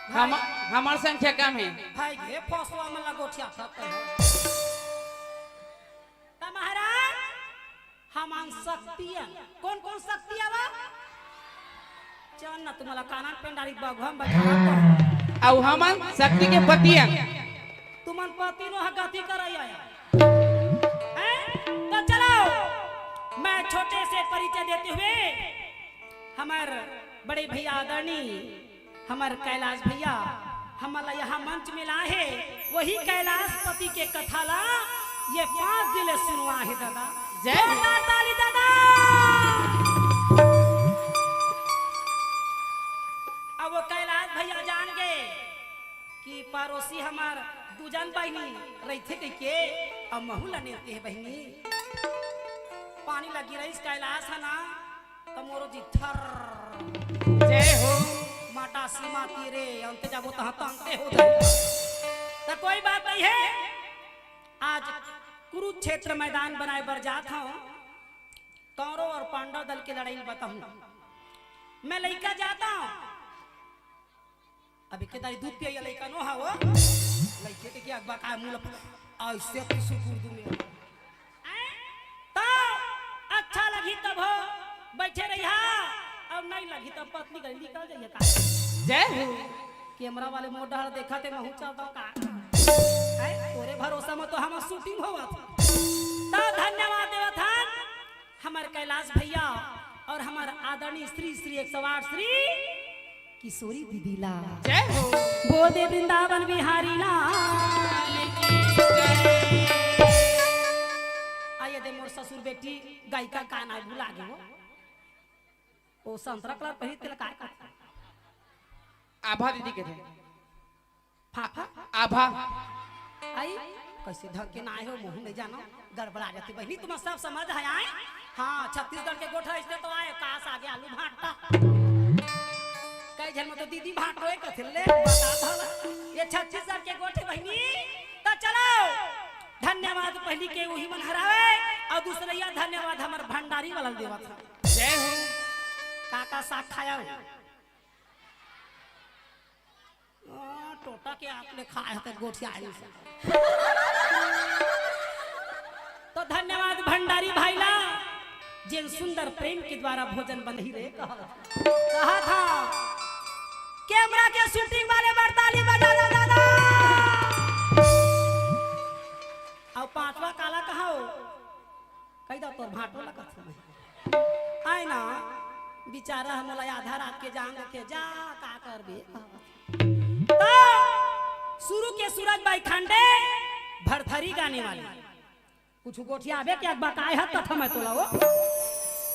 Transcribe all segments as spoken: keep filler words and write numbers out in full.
हम, हमर संख्या कम हे। भाई घे फसवा में लगोठिया था कहे। त महाराज, हमन शक्ति अन। कोन कोन शक्ति आवा? चल ना, तुम्हाला कानन पेंडारी बघवा में बैठा। अउ हमन शक्ति के पति अन। तुमन पति नो ह गति करई आया। हैं? तो चलो, मैं छोटे से परिचय देते हुए हमर बड़े भैया आदरणीय हमर कैलाश भैया हमन ला यहाँ मंच में लाए हे, वही कैलाशपति के कथा ला ये पाँच दिन ले सुनवा हे दादा। जय हो। जोरदार ताली दादा। अब वो कैलाश भैया जान गए कि पड़ोसी हमर दू जन बहिनी रहिथे कहिके, अब महू ला नेवते हे बहिनी। पानी लगी रहिस कैलाश ह ना, त मोरो जी थर। जय हो। माटा सीमा तीरे, अंत जाबो तहाँ तंते हो जाए। त कोई बात नहीं है, आज कुरुक्षेत्र मैदान बनाए बर जात हूँ। कौरव और पांडव दल के लड़ाई बताऊँ। मैं लइका जाता हूँ, अभी के दारी दूध पिया लइका नो हा वो। लइके के क्या बका मुंह लप-, ऐसे तो सुकुर दूं मैं। हैं? तो अच्छा लगी तब हो, बैठे रही हा, अब नहीं लगी तब पत्नी कहीं निकल जाइए का। जय हो। कैमरा वाले मोर डहर देखा थे, महू चलता का। हैं? तोरे भरोसा में तो हम शूटिंग होवत। तो धन्यवाद देवत हन, हमर कैलाश भैया और हमर आदरणीय श्री श्री एक सौ आठ श्री किशोरी दीदी ला। जय हो। बोल दे वृंदावन बिहारी ला। आइए दे मोर ससुर बेटी गायिका का नाम भुला गए हो। ओ संतरा कलर पहिर तेला काय कहथे? आभा दीदी कहथे। फाफा? आभा। आई? कैसे ढंग के ना आए हो, मुंह नहीं जानो, गड़बड़ा जाती बहिनी, तुम सब समझ है आए? हाँ, छत्तीसगढ़ के गोठ ऐसे तो आए, कास आगे आलू भांटा। कई झन में तो दीदी भांटो है, कथिल ले, बता था। ये छत्तीसगढ़ के गोठ है बहिनी, तो चलो। धन्यवाद पहली के वही मन हरावे, और दूसरा यह धन्यवाद हमर भंडारी वाला देवा था। जय हो। काका साग खाया हो? आ, टोटा के आप ले खाए हते गोठियाई से। तो धन्यवाद भंडारी भाई ला, जिन सुंदर प्रेम के द्वारा भोजन बनही रे कहा, कहा था। कैमरा के शूटिंग वाले बर ताली बजा दो दादा। अब पांचवा काला कहा हो? कही दो तोर भांटो ला कथू मैं। आय ना, बेचारा ह मोला आधा रात के जान देथे, जा का करबे। तो शुरू के सूरज बाई खांडे भरथरी गाने वाली। कुछ गोठियाबे के बकाए हत कथा मैं तोला वो।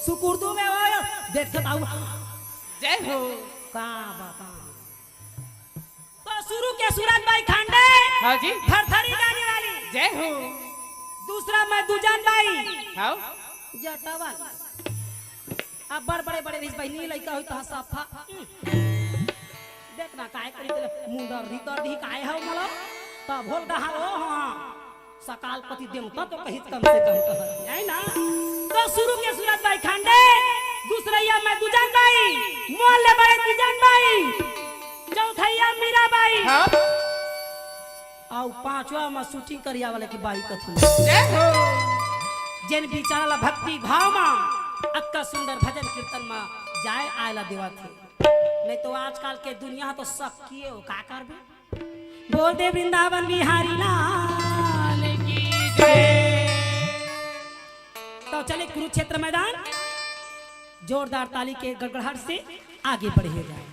सुकुर्दू में वो देख के बाबू। जय हो। का बता। तो शुरू के सूरज बाई खांडे। हाँ जी। भरथरी गाने वाली। जय हो। दूसरा मैं दुजान बाई। हाँ। जटा वाली। अब बड़ बड़े बड़े रिस बहिनी लइका होई तो सफा। देख ना काय करी तेरे मुंडर री दर्द ही काय है मोला। तब होल डहारो हाँ। सकालपति देवता तो कहित कम से कम कह, है ना? तो शुरू के सूरज बाई खांडे, दूसरैया मैं दुजान बाई, मोल ले बड़े दुजान बाई, चौथैया मीरा बाई। हाँ। अउ पांचवा में शूटिंग करिया वाले की बाई कथन। जय हो। जेन बिचारा ला भक्ति भाव मा अक्का सुंदर भजन कीर्तन मा जाए आए ला देवा थे। नहीं तो आजकल के दुनिया तो शक किए हो, का करबे? बोल दे वृंदावन बिहारी लाल की जय। तो चले कुरुक्षेत्र मैदान, जोरदार ताली के गड़गड़ाहट से आगे बढ़े जाए।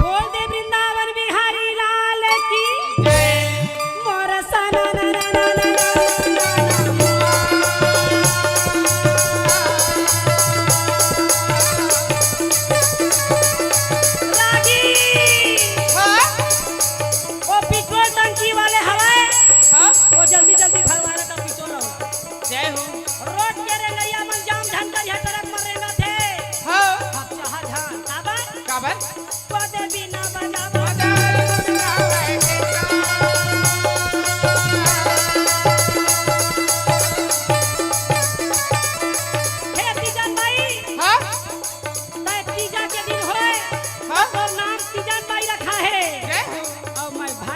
बोल दे वृंदावन बिहारी लाल की जय।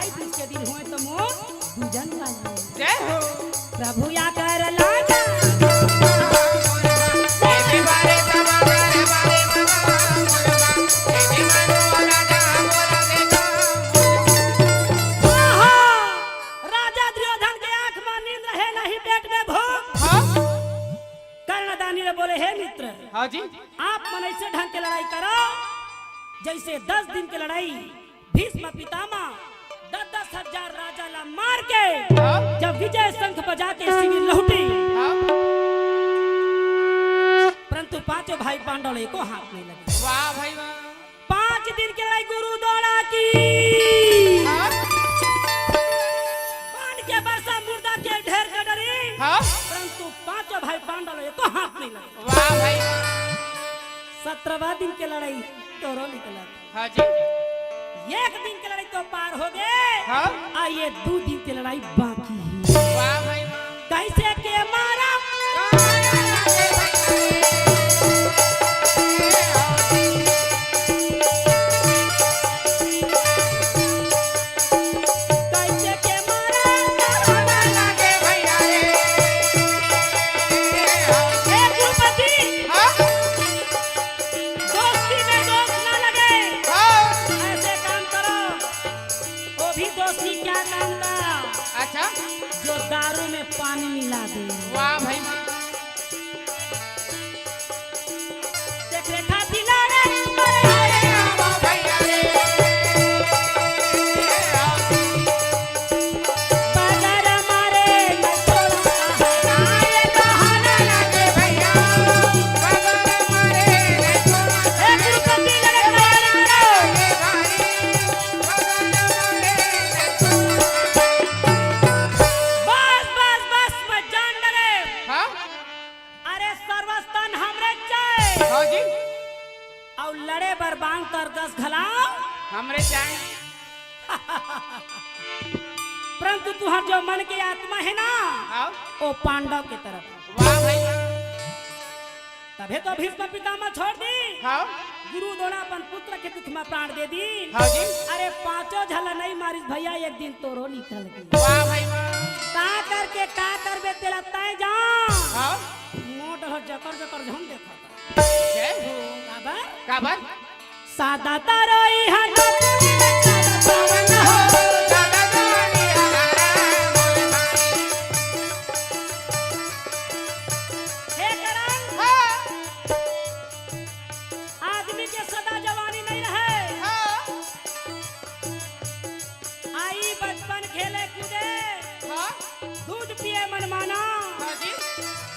तीज के दिन होय त मोर दूजन गाही। जय हो। प्रभु या कर लाजा। आहा! राजा दुर्योधन के आंख म नींद रहे, नहीं पेट में भूख। हाँ। कर्णदानी ने बोले, "हे मित्र, हाँ जी। आप मन ऐसे ढंग के लड़ाई करो, जैसे दस दिन के लड़ाई भीष्म पितामह दस दस हजार राजा ला मार के हाँ। जब विजय शंख बजा के शिविर लहुटी, हाँ। परंतु पांचों भाई पांडव ला एको हाथ नहीं लगे।" वाह भाई वाह। पांच दिन के लड़ाई गुरु द्रोणा की। हाँ। बाण के बरसा मुर्दा के ढेर कर डरी। हाँ। परंतु पांचों भाई पांडव ला एको हाथ नहीं लगे। वाह भाई। सत्रहवाँ दिन के लड़ाई तोरो निकलत। हाँ जी। एक दिन के लड़ाई तो पार हो गए। हाँ। आ ये दू दिन के लड़ाई बाकी है। वाह भाई वाह। कैसे के मारा? कैसे के मारा? हे भूपति, हाँ? दोस्ती में दोस्त ना लगे। हाँ। ऐसे काम करो, वो भी दोस्ती क्या काम का? अच्छा। जो दारू में पानी मिला दे। वाह भाई वाह। तेकरे खातिर लड़े, लड़े, लड़े, बाजार मारे, न छोड़ा, आए बहाना लगे भैया। बाजार मारे, न छोड़ा, ए, तिरुपति लड़े, लड़े, लड़े। बस, बस, बस, मत जान डरे। हाँ? अरे सर्वस्तन हमरे चाहे। हाँ जी। अउ लड़े बर बांग कर दस घलाव। हमरे चाहे। परंतु तुहर जो मन के आत्मा है ना, हाँ। वो पांडव के तरफ। वाह भाई। तभे तो भीष्म पितामह छोड़ दी। हाँ। गुरु द्रोणा अपन पुत्र के दुख में प्राण दे दी। हाँ जी। अरे पांचों झला नहीं मारिस भैया, एक दिन तोरो निकल गई। वाह भाई वाह। का करके का करबे तेला तय जान। हाँ। मोट हो जकर जकर झन देखा। जय हो। काबर? काबर? सादा तारोई हन। हे करण। हाँ। आदमी के सदा जवानी नहीं रहे। हाँ। आई बचपन खेले कूदे। हाँ। दूध पिए मन माना। हाँ जी।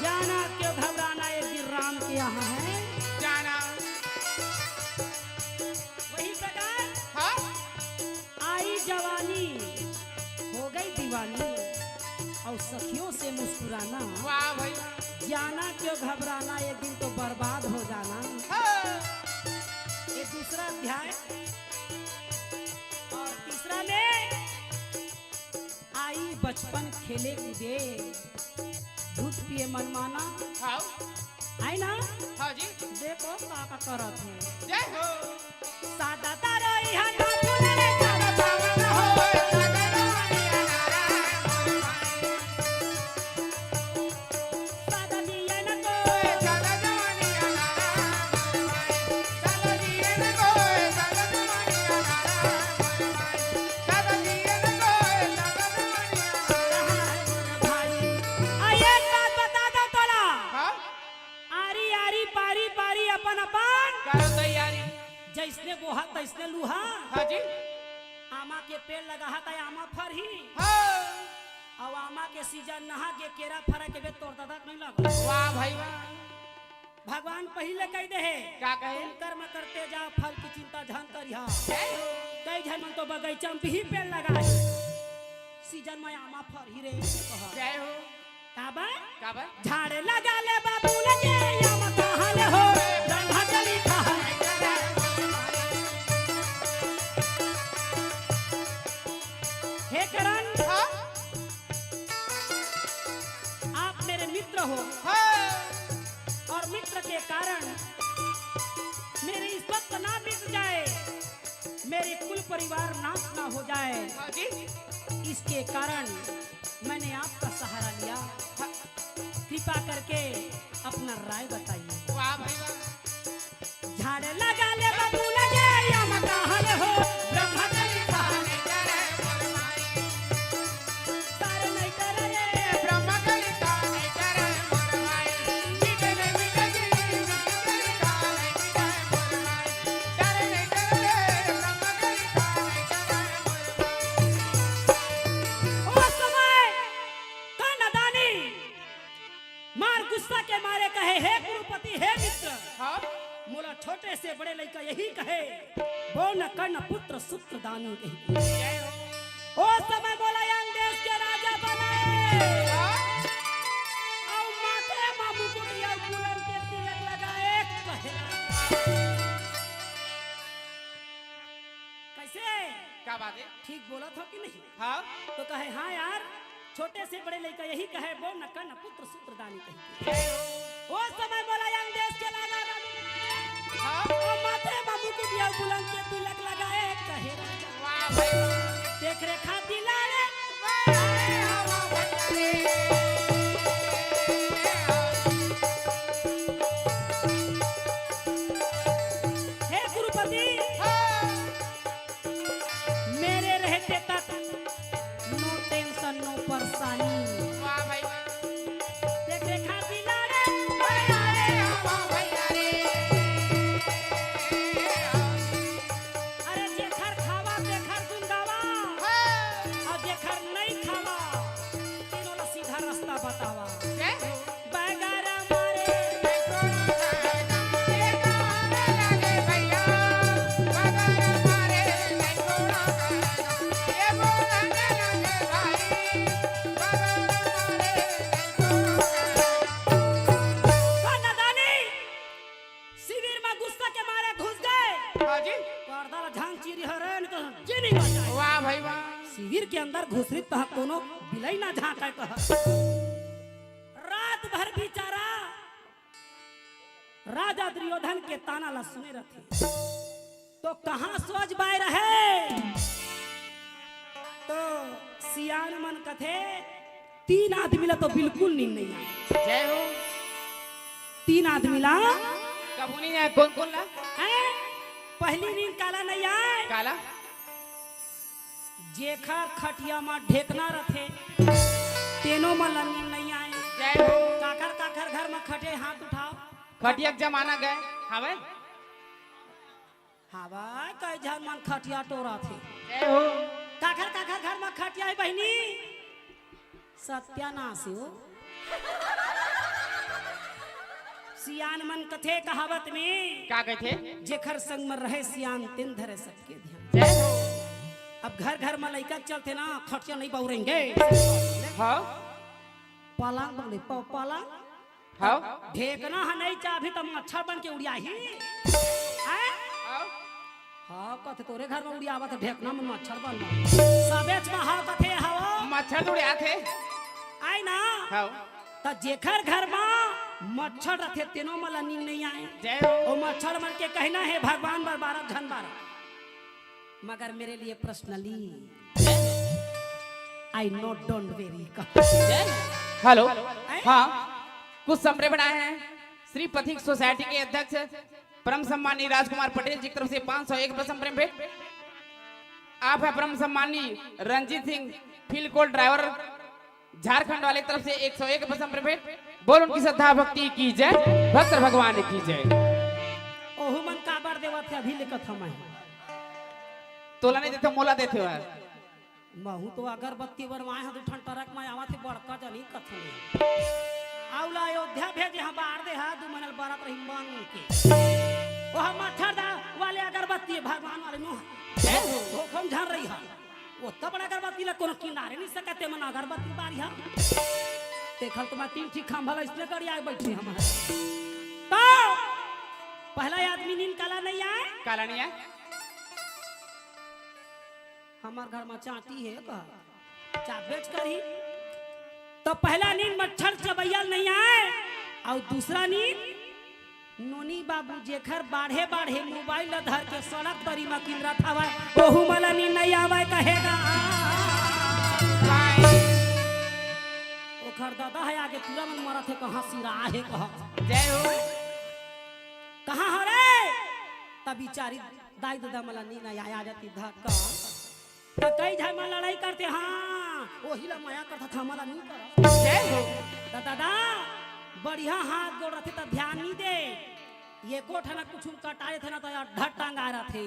जाना क्यों घबराना, एक दिन राम के यहाँ है। जाना। वही प्रकार। हाँ। आई जवानी, हो गई दीवानी, और सखियों से मुस्कुराना। वाह भाई। जाना क्यों घबराना, एक दिन तो बर्बाद हो जाना। हाँ। ये दूसरा अध्याय। और तीसरा में आई बचपन खेले कूदे, दूध पिए मन माना। हाँ। है ना? हाँ जी। देखो का का करत है। जय हो। सादा तारा इहाँ ना फूले रे, सादा सावन हो, सादा सावन इहाँ ना रे। आ, एक बात बता दो तोला। हाँ? आरी आरी, पारी पारी, अपन अपन। करो तैयारी। जैसने बोहा तैसने लूहा। हाँ जी। आमा के पेड़ लगा हा त आमा फरही। हाँ। अउ आमा के सीजन नहा के केरा फरा के बे तोर ददा के नहीं लगा। वाह भाई वाह। भगवान पहिले कह दे हे, का कहे? तुम कर्म करते जाओ, फल की चिंता झन करिहा। जय हो। कई झन मन तो बगीचा में भी पेड़ लगा हे, सीजन में आमा फरही रे, कहा। जय हो। काबर? काबर? झाड़े लगा ले बाबू लगे, आमा कहाँ ले हो, रंधा चली कहाँ। हे करण, हाँ? आप मेरे मित्र हो। हाँ। और मित्र के कारण मेरी इज्जत ना बिक जाए। मेरे कुल परिवार नाश ना हो जाए, हाँ जी। इसके कारण मैंने आपका सहारा लिया। हाँ। कृपा करके अपना राय बताइए। वाह भाई वाह। झाड़ लगा ले बबूला गे, हम कहल हो ब्रह्म कली खाने करे मोर माई। तार नहीं करे रे ब्रह्म कली खाने करे मोर माई। मिटे नहीं मिटे जी, मिटे नहीं करे मोर माई। तार नहीं करे रे ब्रह्म कली खाने करे मोर माई। ओ समय कन्नदानी मार गुस्सा के मारे कहे, "हे कुरुपति, हे मित्र, हाँ? मोला छोटे से बड़े लइका यही कहे, बो न कर्ण पुत्र सूत्रदानी कही।" जय हो। ओ समय मोला यंग देश के राजा बनाए। हाँ? अउ माथे मा मुकुट अउ बुलंद के तिलक लगाए कहे। कैसे? क्या बात है? ठीक बोलत हो कि नहीं? हाँ। तो कहे, "हाँ यार, छोटे से बड़े लइका यही कहे, बो न कर्ण पुत्र सूत्रदानी कही।" ओ समय बोला यंग देश के लागा राजा। हाँ। ओ माथे मा मुकुट अउ बुलंद के तिलक लगाए कहे राजा। वाह भाई। देख रे खाती लाड़े। वाह, वाह, वाह, वाह, वाह। हे कुरुपति, हाँ। मेरे रहते तक no tension, no परेशानी। वाह भाई। देख रेखा बिना रे, अरे वाह भैया रे। अरे जेखर खावा, तेखर गुन गावा। हाँ। अउ जेखर नहीं खावा, तेनो ला सीधा रास्ता बतावा। जय हो। बगर मारे शिविर में गुस्सा के मारे घुस गए। हाँ जी। पर्दा ला झांक चीरी हरन तो जिनी बचाए। वाह भाई वाह। शिविर के अंदर घुसरी तह कोनो बिलई ना झांके कह। रात भर बेचारा राजा दुर्योधन के ताना ला सुने रथे। तो कहाँ सोच बाय रहे? तो सियान मन कथे, तीन आदमी ला तो बिल्कुल नींद नहीं आए। जय हो। तीन आदमी ला कभू नहीं आए। कौन कौन ला? हैं? पहली नींद काला नहीं आए? काला? जेखर खटिया म ढेकना रथे, तेनो म ला नींद नहीं आए। जय हो। काखर काखर घर म खटे, हाथ उठाओ। खटिया के जमाना गए, हवे? हवे, कई झन मन खटिया टोरथे। जय हो। काखर काखर घर म खटिया हे बहिनी? सत्यानाश हो। सियान मन कथे कहावत में। का कथे? जेखर संग म रहे सियान, तेन धरे सबके ध्यान। जय हो। अब घर घर म लइका चलथे ना, खटिया नहीं बउरेंगे। हाँ। पलंग बन गई, प-, पलंग। हाँ। ढेकना ह नहीं चाबही त मच्छर बन के उड़ियाही। हैं? हाँ। हाँ, कथे तोरे घर म उड़ियावत हे ढेकना मन मच्छर बन। सबेच म हाँ कथे हव। मच्छर तो उड़ियाथे। आय ना? हाँ। त जेखर घर म मच्छर रथे तेनो मन ला नींद नहीं आए। जय हो। ओ मच्छर मन के कहना हे भगवान बर बारह झन बारह। मगर मेरे लिए personally, I not don't very कह। हेलो। हैं? हाँ, कुछ संप्रेम आए हैं श्री पथिक सोसाइटी के अध्यक्ष परम सम्मानी राजकुमार पटेल जी की तरफ से पाँच सौ एक रुपये संप्रेम भेंट। आप है परम सम्मानी रंजीत सिंह, फील्ड कोल ड्राइवर, झारखंड वाले की तरफ से एक सौ एक रुपये संप्रेम भेंट। बोल उनकी श्रद्धा भक्ति की जय, भक्त भगवान की जय। ओहू मन काबर देवत हे अभी लेकत हमै। तोला नहीं देते, मोला देते हो यार। महू तो अगरबत्ती बरवाए ह, दू ठन ट्रक म आवत हे, बड़का जनी कथनी। आउला अयोध्या भेजे ह, बार दे ह, दू मनल बरत रही मांग के। ओह मच्छर दा वाले अगरबत्ती, भगवान वाले नोह। हैं? धोखम झर रही ह। ओत्ता बड़ा अगरबत्ती ला कोनो किनारे नहीं सकते, मन अगरबत्ती बारी ह। देखल तो मैं तीन ठीक खंभा ला इसने गड़िया बैठे हम। तो पहला आदमी नींद काला नहीं आए? काला नहीं आए? हमार घर में चांटी है का? चाबेच करी। तो पहला नींद मच्छर चबैया नहीं आए, और दूसरा नींद नोनी बाबू जेखर बाढ़े बाढ़े मोबाइल ल धर के सड़क तरी म किंदरत हवय, ओहू मन ल नींद नइ आवय कहे गा। ओखर ददा हे आगे टूरा मन मरत हे, कहाँ सिरा हे कहाँ। जय हो। कहाँ हो रे? त बिचारी दाई ददा मन ल नींद नइ आय, आ जाती धक्का। त कई झन मन लड़ाई करथे, हाँ, ओही ला मया करथस, हमन ला नी करस। जय हो। त ददा, बढ़िया हाथ गोड़ रथे त ध्यान नी दे। एको ठन कुछु कटाए थे ना त अड्डा टंगा रथे।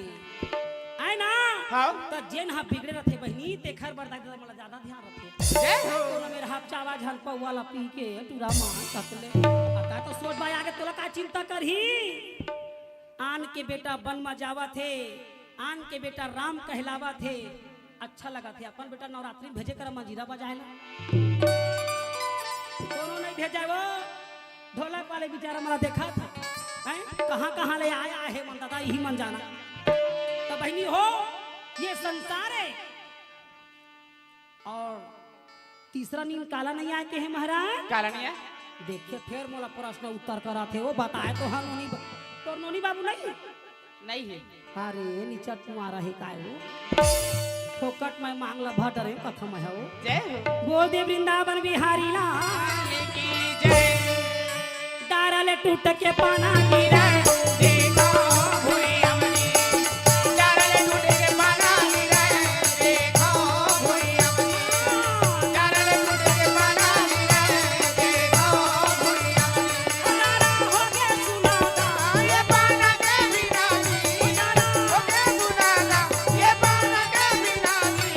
आय ना? हाँ। त जेन ह बिगड़े रथे बहिनी, तेखर बर दाई ददा मन ला जादा ध्यान रथे। जय हो। कोनो मेर हफ्चावा झन पौवा ला पी के टूरा मार सकले। अता तो सोच भाई आगे तोला का चिंता करही? आन के बेटा बन म जावत हे, आन के बेटा राम कहलावत हे। अच्छा लगत हे, अपन बेटा नवरात्रि भेजे कर मंजीरा बजाए ला। कोनो नहीं भेजे वो, ढोलक वाले बेचारा मन ला देखत हे, हैं? कहाँ कहाँ ले आय आय हे मन दादा, इही मन जाना। त बहिनी हो, ये संसार हे। अउ तीसरा नींद काला नइ आय केहे महाराज? काला नइ आय? देखे फेर मोला प्रश्न उत्तर करत हे, वो बताए तो हन नोनी बा-, तोर नोनी बाबू नहीं? नहीं हे। अरे निचट कुंवारा हे काय वो? फोकट म मांग ला भटरे कथा म हे वो। जय हो। बोल दे वृंदावन बिहारी लाल की जय। डारा ले टूट के पाना गिरे, देखो भुइयां मनी। डारा ले टूट के पाना गिरे, देखो भुइयां मनी। डारा ले टूट के पाना गिरे, देखो भुइयां मनी। डारा होगे सुनाता, ये पाना के बिना जी। डारा होगे सुनाता, ये पाना के बिना जी।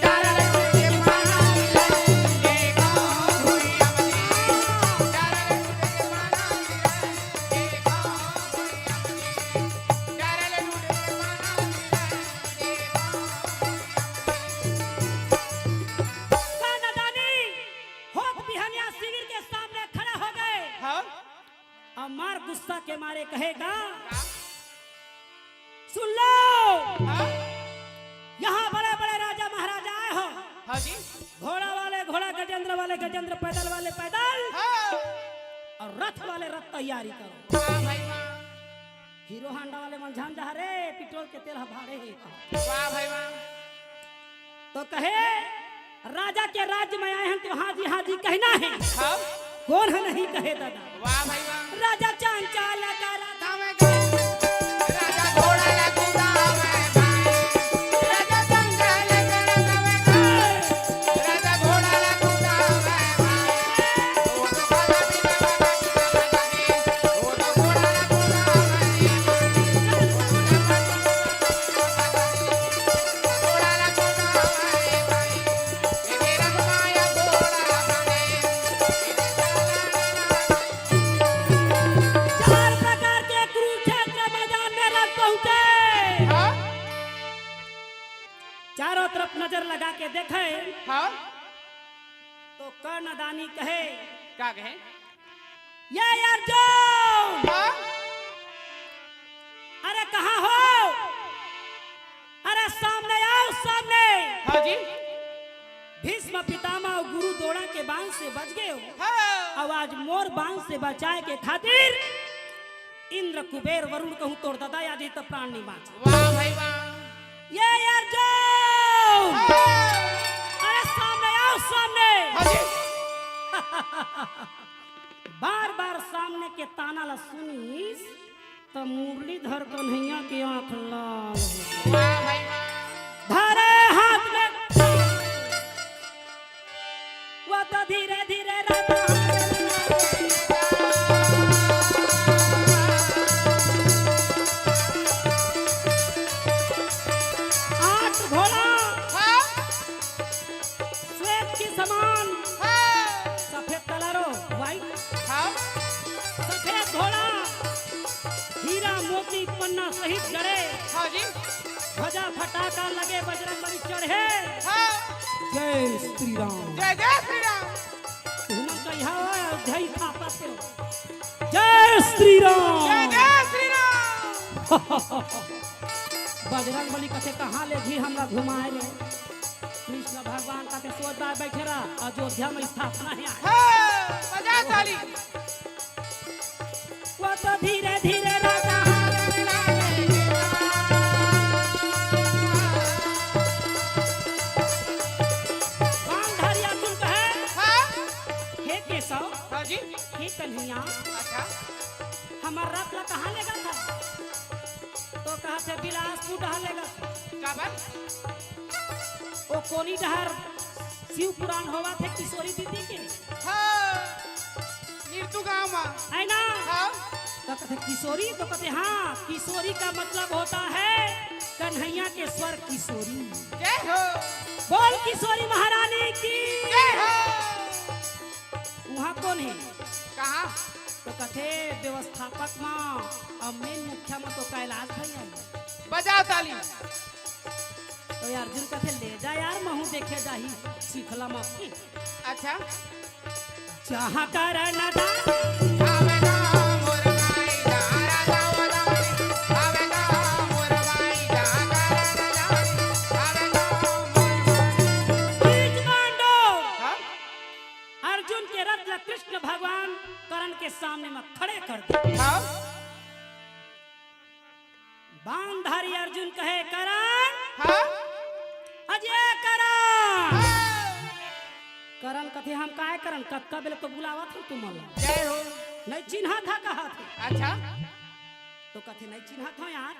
डारा ले टूट के पाना गिरे, देखो भुइयां मनी। डारा ले टूट के पाना गिरे, देखो भुइयां मनी। डारा ले टूट के पाना गिरे, देखो भुइयां मनी। का नदानी होत बिहनिया शिविर के सामने खड़ा हो गए। हाँ। अउ मार गुस्सा के मारे कहे का, हाँ। सुन लो, हाँ। यहाँ बड़े बड़े राजा महाराजा आए हो। हाँ जी। घोड़ा वाले घोड़ा, गजेंद्र वाले गजेंद्र, पैदल वाले पैदल, हाँ। अउ रथ वाले रथ तैयारी करो। वाह भाई वाह। हीरो हांडा वाले मन झन जा रे, पेट्रोल के तेल ह भाड़े हे। वाह भाई वाह। तो कहे, राजा के राज्य में आए हैं तो हाँ जी हाँ जी कहना है। हाँ। कोन ह नहीं कहे दादा? वाह भाई वाह। राजा चांचाल का राधा में गए। राजा घोड़ा ला कुदावे भाई। राजा चांचाल का राधा में गए। राजा घोड़ा ला कुदावे भाई। चार प्रकार के कुरुक्षेत्र मैदान में रथ पहुंचे। हाँ? चारों तरफ नजर लगा के देखे। हाँ? तो कर्णदानी कहे, का कहे? ये अर्जुन! हाँ? अरे कहाँ हो? अरे सामने आओ, सामने। हाँ जी। भीष्म पितामह अउ गुरु द्रोणा के बाण से बच गए हो। हाँ। अब आज मोर बाण से बचाए के खातिर इंद्र कुबेर वरुण कहूँ तोर ददा आ जाही त प्राण नहीं बाँच। वाह भाई वाह। ये अर्जुन! हाँ। अरे सामने आओ, सामने। हाँ जी। बार बार सामने के ताना ला सुनिस त मुरलीधर कन्हैया के आँख लाल हो गे। वाह भाई वाह। धरे हाथ में वो तो धीरे धीरे राधा आठ घोड़ा हाँ। श्वेत के समान हाँ। सफेद कलरो, व्हाइट हाँ। सफेद घोड़ा हीरा मोती पन्ना सहित जड़े। हाँ जी। ध्वजा फटाका लगे बजरंग बली चढ़े। हाँ। जय श्री राम। जय जय श्री राम। तुमन कहिया हो अयोध्या ही थापा के। जय श्री राम। जय जय श्री राम। बजरंग बली कथे कहाँ ले जी हमला घुमाए ले। कृष्ण भगवान कथे सोच बार बैठे रहा, अयोध्या में स्थापना है आज। हाँ, बजा ताली। तो धीरे धीरे राजा हाथ मिलावे। बांधारी अर्जुन कहे, हाँ? हे केशव, हाँ जी। हे कन्हैया, अच्छा। हमर रथ ला कहाँ लेगत हस? तो कहथे बिलासपुर डहर लेगत हस। काबर? ओ कोनी डहर शिव पुराण होवत हे किशोरी दीदी के। हाँ, निरतू गाँव मा। है ना? हाँ। तो कहथे किशोरी, तो कहथे हाँ, किशोरी का मतलब होता है कन्हैया के स्वर किशोरी। जय हो। बोल किशोरी महारानी की। जय हो। उहाँ कोन हे? कहाँ? तो कहथे व्यवस्थापक मा, अउ मेन मुखिया मा तो कैलाश भैया हे। बजाओ ताली। तो अर्जुन कहथे, ले जा यार, महूँ देखे जाही, सीखला मा। अच्छा। जहाँ करा न दान। आवे ना मोर माई, जहाँ राजा वाला। आवे ना मोर माई, जहाँ करा न दान। आवे ना मोर माई। बीच मांडो। हाँ? अर्जुन के रथ ला कृष्ण भगवान करण के सामने मा खड़े कर दे। हाँ? बाणधारी अर्जुन कहे, "करण।" हाँ? अजय करण। हाँ। करण कथे, "हम काय करन? कतका बेले तो बुलावत हन तुमन ला।" जय हो। नहीं चिन्हत हा कहा थे। अच्छा। तो कथे, "नहीं चिन्हत हो यार।"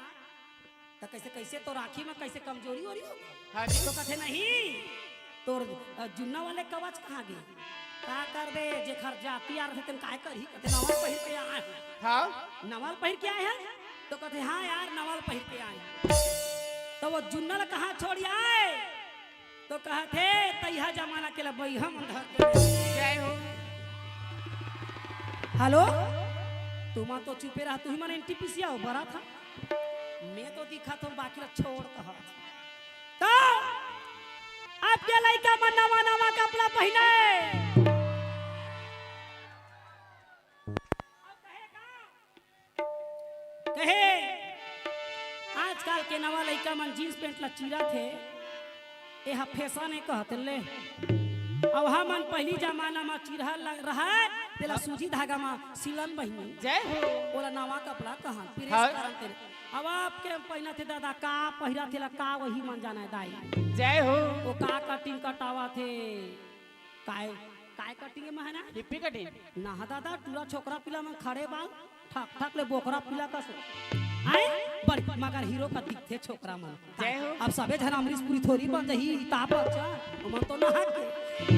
तो कैसे, कैसे तो राखी में कैसे कमजोरी हो रही हो? हाँ जी। तो कथे, "नहीं।" तोर, अ, जुन्ना वाले कवच कहाँ गे? का करबे, जेखर जाति यार रथे, तेन काय करही? कथे, "नवल पहिर के आए हन।" हाँ। "नवल पहिर के आए हन?" तो कथे, "हाँ यार, नवल पहिर के आए हन।" तो वो जुन्ना ला कहाँ छोड़ आए? तो कहथे, "तैहा जमाना के ला बइहा मन धर के।" जय हो। हेलो, तुमन तो चुपे रहा, तुही मन एनटीपीसी आओ, बरा था। मैं तो दिखा तो बाकी ला छोड़ कहा। तो अब के लइका मन नवा नवा कपड़ा पहिने। कहे, आजकल के नवा लइका मन जींस पैंट ला चीरत हे, एहा फैशन ए कहत ले। अब हमन पहिली जमाना म चीरहा ल-, रहत, तेला सूजी धागा म सिलन बहिनी। जय हो। ओला नवा कपड़ा कहन, प्रेस हाँ। करन तेला। अब आप के पहिनत हे दादा, का पहिरत हे ला, का वही मन जाना हे दाई। जय हो। ओ का कटिंग कटावत हे, काय, काय कटिंग हे महना? Hippie cutting. ना दादा, टूरा छोकरा पिला मन खड़े बाल, ठक ठक ले बोकरा पिला कस। आए, बड़ मगर हीरो का दिखथे छोकरा मन। जय हो। अब सबे झन अमरीश पुरी थोरी बन जही, ताप अच्छा, ओमन तो नहा के। तो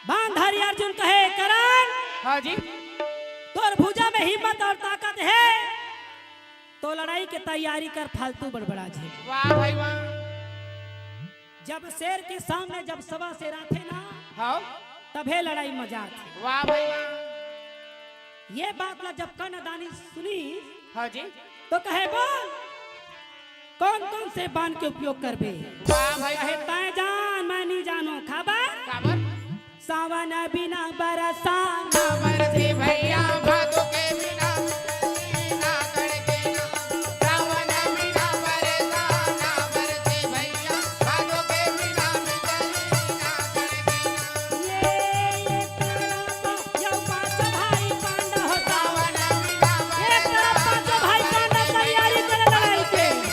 बांधारी अर्जुन कहे, "करण, हाँ जी। तोर भुजा में हिम्मत और ताकत हे, तो लड़ाई के तैयारी कर, फालतू बड़बड़ा झे।" वाह भाई वाह। जब शेर के सामने जब सवा शेर आथे ना, हाँ। तभे लड़ाई मजा आथे। वाह भाई वाह। ये बात ला जब कनदानी सुनी, हाँ जी। तो कहे, "बोल, कौन कौन से बाण के उपयोग करबे?" वाह भाई कहे, वाह। "तैं जान, मैं नहीं जानों।" खबर? खबर? सावन बिना बरसा ना बरसे भैया, भादो के बिना बिजली ना कड़के ना। सावन बिना बरसा ना बरसे भैया, भादो के बिना बिजली ना कड़के ना। ये एक तरफ यो पाँचों भाई पांडव हो। सावन बिना एक तरफ पाँचों भाई पांडव तैयारी करे लड़ाई के।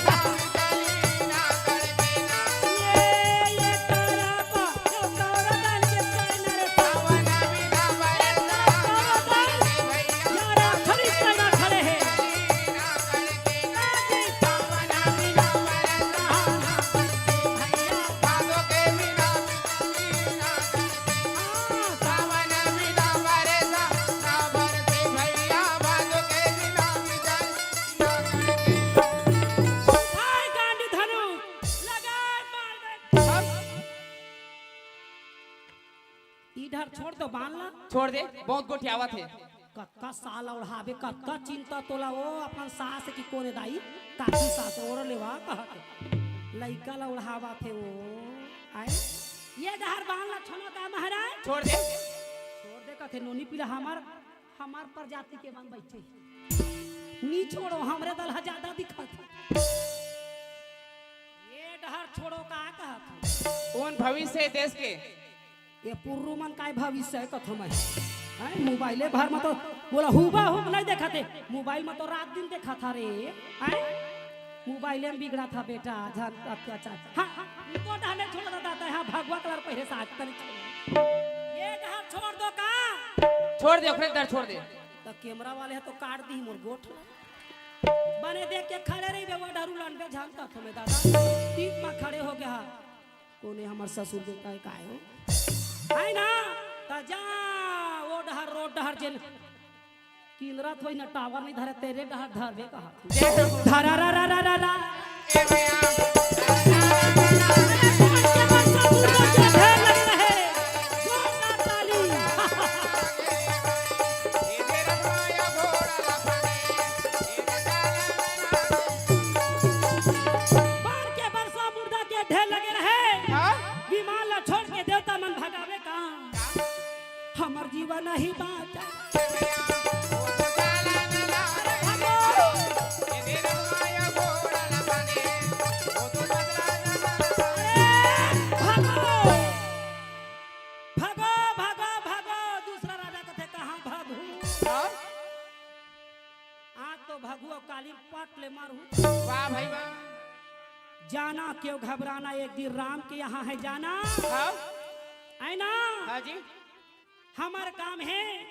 ई डहर छोड़ दो बान ला। छोड़ दे, बहुत गोठियावत हे। कतका साल ओढ़ाबे, कतका चिंता तोला ओ अपन सास की कोने दाई, काकी सास ओढ़ लेवा कहत हे। लइका ला ओढ़ावत हे ओ, आए? ये डहर बान ला छोड़ो ता महाराज। छोड़ दे। छोड़ दे कथे नोनी पीला हमार, हमार प्रजाति के मन बैठे। नी छोड़ो, हमरे दल ह ज्यादा दिखत। ये डहर छोड़ो का कहत हे? कौन भविष्य हे देश के? ये पुर्रू मन काय भविष्य हे कथम हे? हैं, मोबाइले भर में तो बोला हुबा हुब नहीं देखा थे, मोबाइल में तो रात दिन देखा था रे। हैं, मोबाइले में बिगड़ा था बेटा, जान अत्याचार। हाँ, हाँ, तो डहने छोड़ दो दादा, हाँ, भगवा कलर पहले से आज तक छोड़। ये डहर छोड़ दो का? छोड़ दे, ओकरे डहर छोड़ दे। तो कैमरा वाले हैं तो काट दी मोर गोठ। बने देख के खड़े रही बे, वो डहरू लंडे झांकत हमें दादा। तीन में खड़े हो गया। कोने हमर ससुर बेटा है, काय हो? है ना? त जा, वो डहर, रोड डहर जेन किंदरा थोई ना, टावर नहीं धरे, तेरे डहर धरबे कहा। धरा रा रा रा रा रा। जोरदार ताली। बाढ़ के बरसा मुर्दा के ढेर लगे रहे। हाँ? विमान ला छोड़ के देवता मन भगावे का। हमर जीवन ही बाँचा। भगो, भगो, भगो, भगो। दूसरा राजा कथे, "कहाँ भागू?" हाँ? आज तो भगू अउ काली पट ले मारू। वाह भाई वाह। जाना क्यों घबराना, एक दिन राम के यहाँ है जाना। हाँ? है ना? हाँ जी। हमर काम है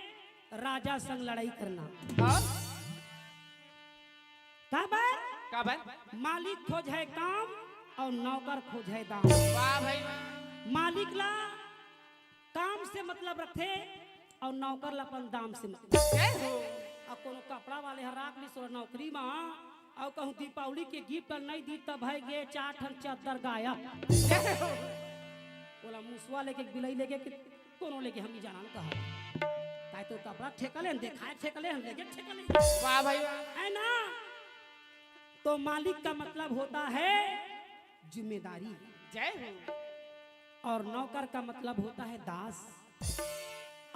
राजा संग लड़ाई करना। हाँ? काबर? काबर? मालिक खोजय काम अउ नौकर खोजय दाम। वाह भाई वाह। मालिक ला काम से मतलब रखथे अउ नौकर ला अपन दाम से मतलब। जय हो। अब कोनो कपड़ा वाले ह राख लिस नौकरी मा, अउ कहूँ दीपावली के गिफ्ट नहीं दी, तब है गे चार ठन चद्दर गायब। जय हो। बोला मुसवा लेके, बिलाई लेके, कोनो लेके हम ही जानन कहा। ताई तो कपड़ा ठेका ले, देखाय ठेका ले, लेके ठेका ले। वाह भाई वाह। है ना? तो मालिक का मतलब होता है जिम्मेदारी। जय हो। और नौकर का मतलब होता है दास।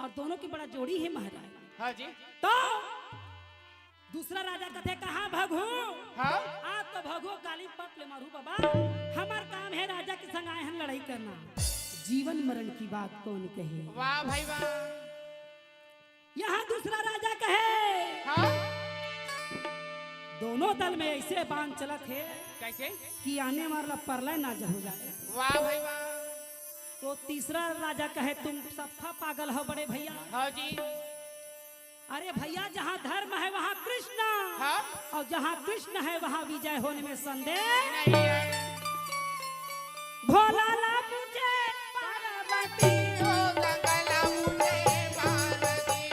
और दोनों की बड़ा जोड़ी है महाराज। हाँ जी। तो दूसरा राजा कथे, "कहाँ भगहूँ?" हाँ? आज तो भगहूँ काली पट ले मारू बाबा। हमर काम है राजा के संग आए हन लड़ाई करना। जीवन मरण की बात कौन कहे? वाह भाई वाह। यहाँ दूसरा राजा कहे। हाँ? दोनों दल में ऐसे बांध चलत हे। कैसे? कि आने वाला परलय ना हो जाए। वाह भाई वाह। तो तीसरा राजा कहे, "तुम सबका पागल हो बड़े भैया।" हाँ जी। अरे भैया, जहाँ धर्म है वहाँ कृष्ण, हाँ? और जहाँ कृष्ण है वहाँ विजय होने में संदेह नहीं है। भोला ला मुझे पार्वती हो, गंगा ला मुझे पार्वती,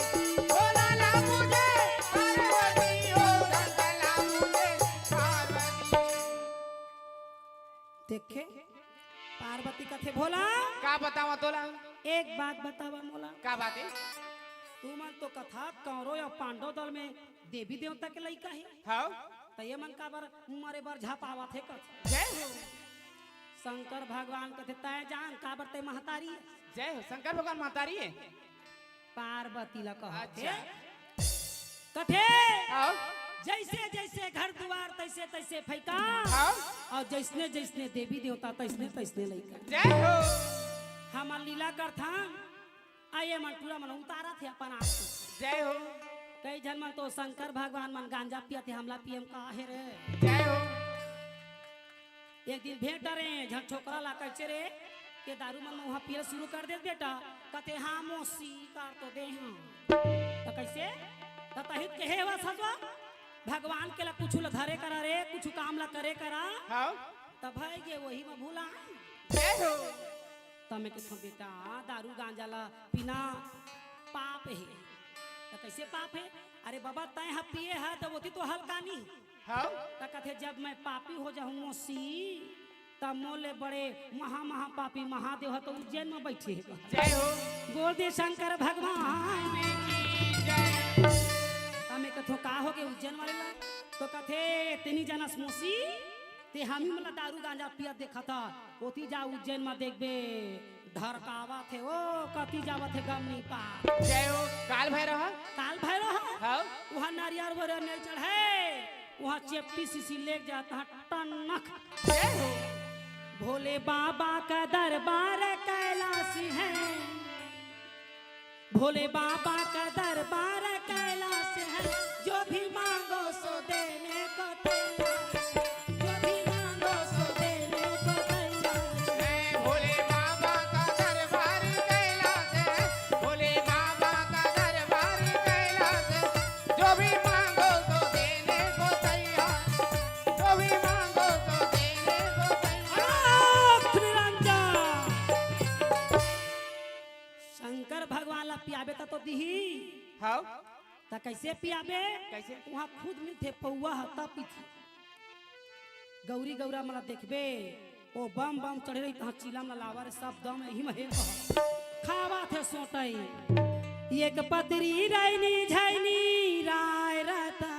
भोला ला मुझे पार्वती हो, गंगा ला मुझे पार्वती। देखे, पार्वती कथे, "भोला, का बतावा तोला?" एक बात बतावा मोला। का बात है? तुमन तो कथा कौरव या पांडव दल में देवी देवता के लइका हे। हाँ। त ये मन काबर मरे बर झपावत हे कथे। जय हो। शंकर भगवान कथे, "तय जान काबर तय महतारी हे।" जय हो, शंकर भगवान महतारी हे। पार्वती ला कहत हे। अच्छा। कथे, हाँ। "जैसे जैसे घर दुआर तैसे तैसे फैका, हाँ। और जैसने जैसने देवी देवता तैसने तैसने लइका।" जय हो। हमन लीला करथन, आ ये मन टूरा मन उतारत हे अपन आप। जय हो। कई झन मन तो शंकर भगवान मन गांजा पियत हे, हमला पियम का हे रे। जय हो। एक दिन भेंट डरे, झन छोकरा ला कहिसे रे, के दारू मन उहाँ पियल शुरू कर दे बेटा, कथे, "हाँ मौसी, कर तो दे हँव।" त कइसे? त तही त कहे हवस हसवा, भगवान के ला कुछु ला धरे करा रे, कुछु काम ला करे करा। हाँ। त भई गे वही म भुला। जय हो। त मैं कथँव, "बेटा, दारू गांजा ला पीना पाप हे।" त कइसे पाप हे? अरे बाबा, तैं ह पिए ह त ओती तो हल्का नी। हाँ। त कथे, "जब मैं पापी हो जाहूँ मौसी, तब मोले बड़े महा महा पापी महादेव ह तो उज्जैन में बैठे हे।" जय हो। बोल दे शंकर भगवान की जय। त मैं कथँव, "का हो गे उज्जैन वाले ला?" तो कथे, "तेनी जानस मौसी, ते हमी मन ला दारू गांजा पियत देखत ह, ओती जा उज्जैन में देखबे, ढरकावत हे, ओ कती जावत हे गमनी पार।" जय हो। काल भैरव ह? काल भैरव ह? हाँ। उहाँ नरियर वरियर नहीं चढ़े, उहाँ चेपटी शीशी लेके जात ह टनक। जय हो। भोले बाबा का दरबार कैलाश है, भोले बाबा का दरबार कैलाश है, जो भी मांगो सो देने को तैयार है, जो भी मांगो सो देने को तैयार है। भोले बाबा का दरबार कैलाश है, भोले बाबा का दरबार कैलाश है, जो भी मांगो सो देने को तैयार, जो भी मांगो सो देने को तैयार। आलोक निरंजन। शंकर भगवान ला पियाबे त तो दिही। हाव। त कैसे पियाबे? कैसे? वहाँ खुद मिलथे पौवा ह, तब पीथे। गौरी गौरा मन ला देखबे, ओ बम बम चढ़े रही, तहाँ चिलम ला लावा रे, सब दम एही म हे कह। खावा थे सोटई। एक पतरी रैनी झैनी राय रतन।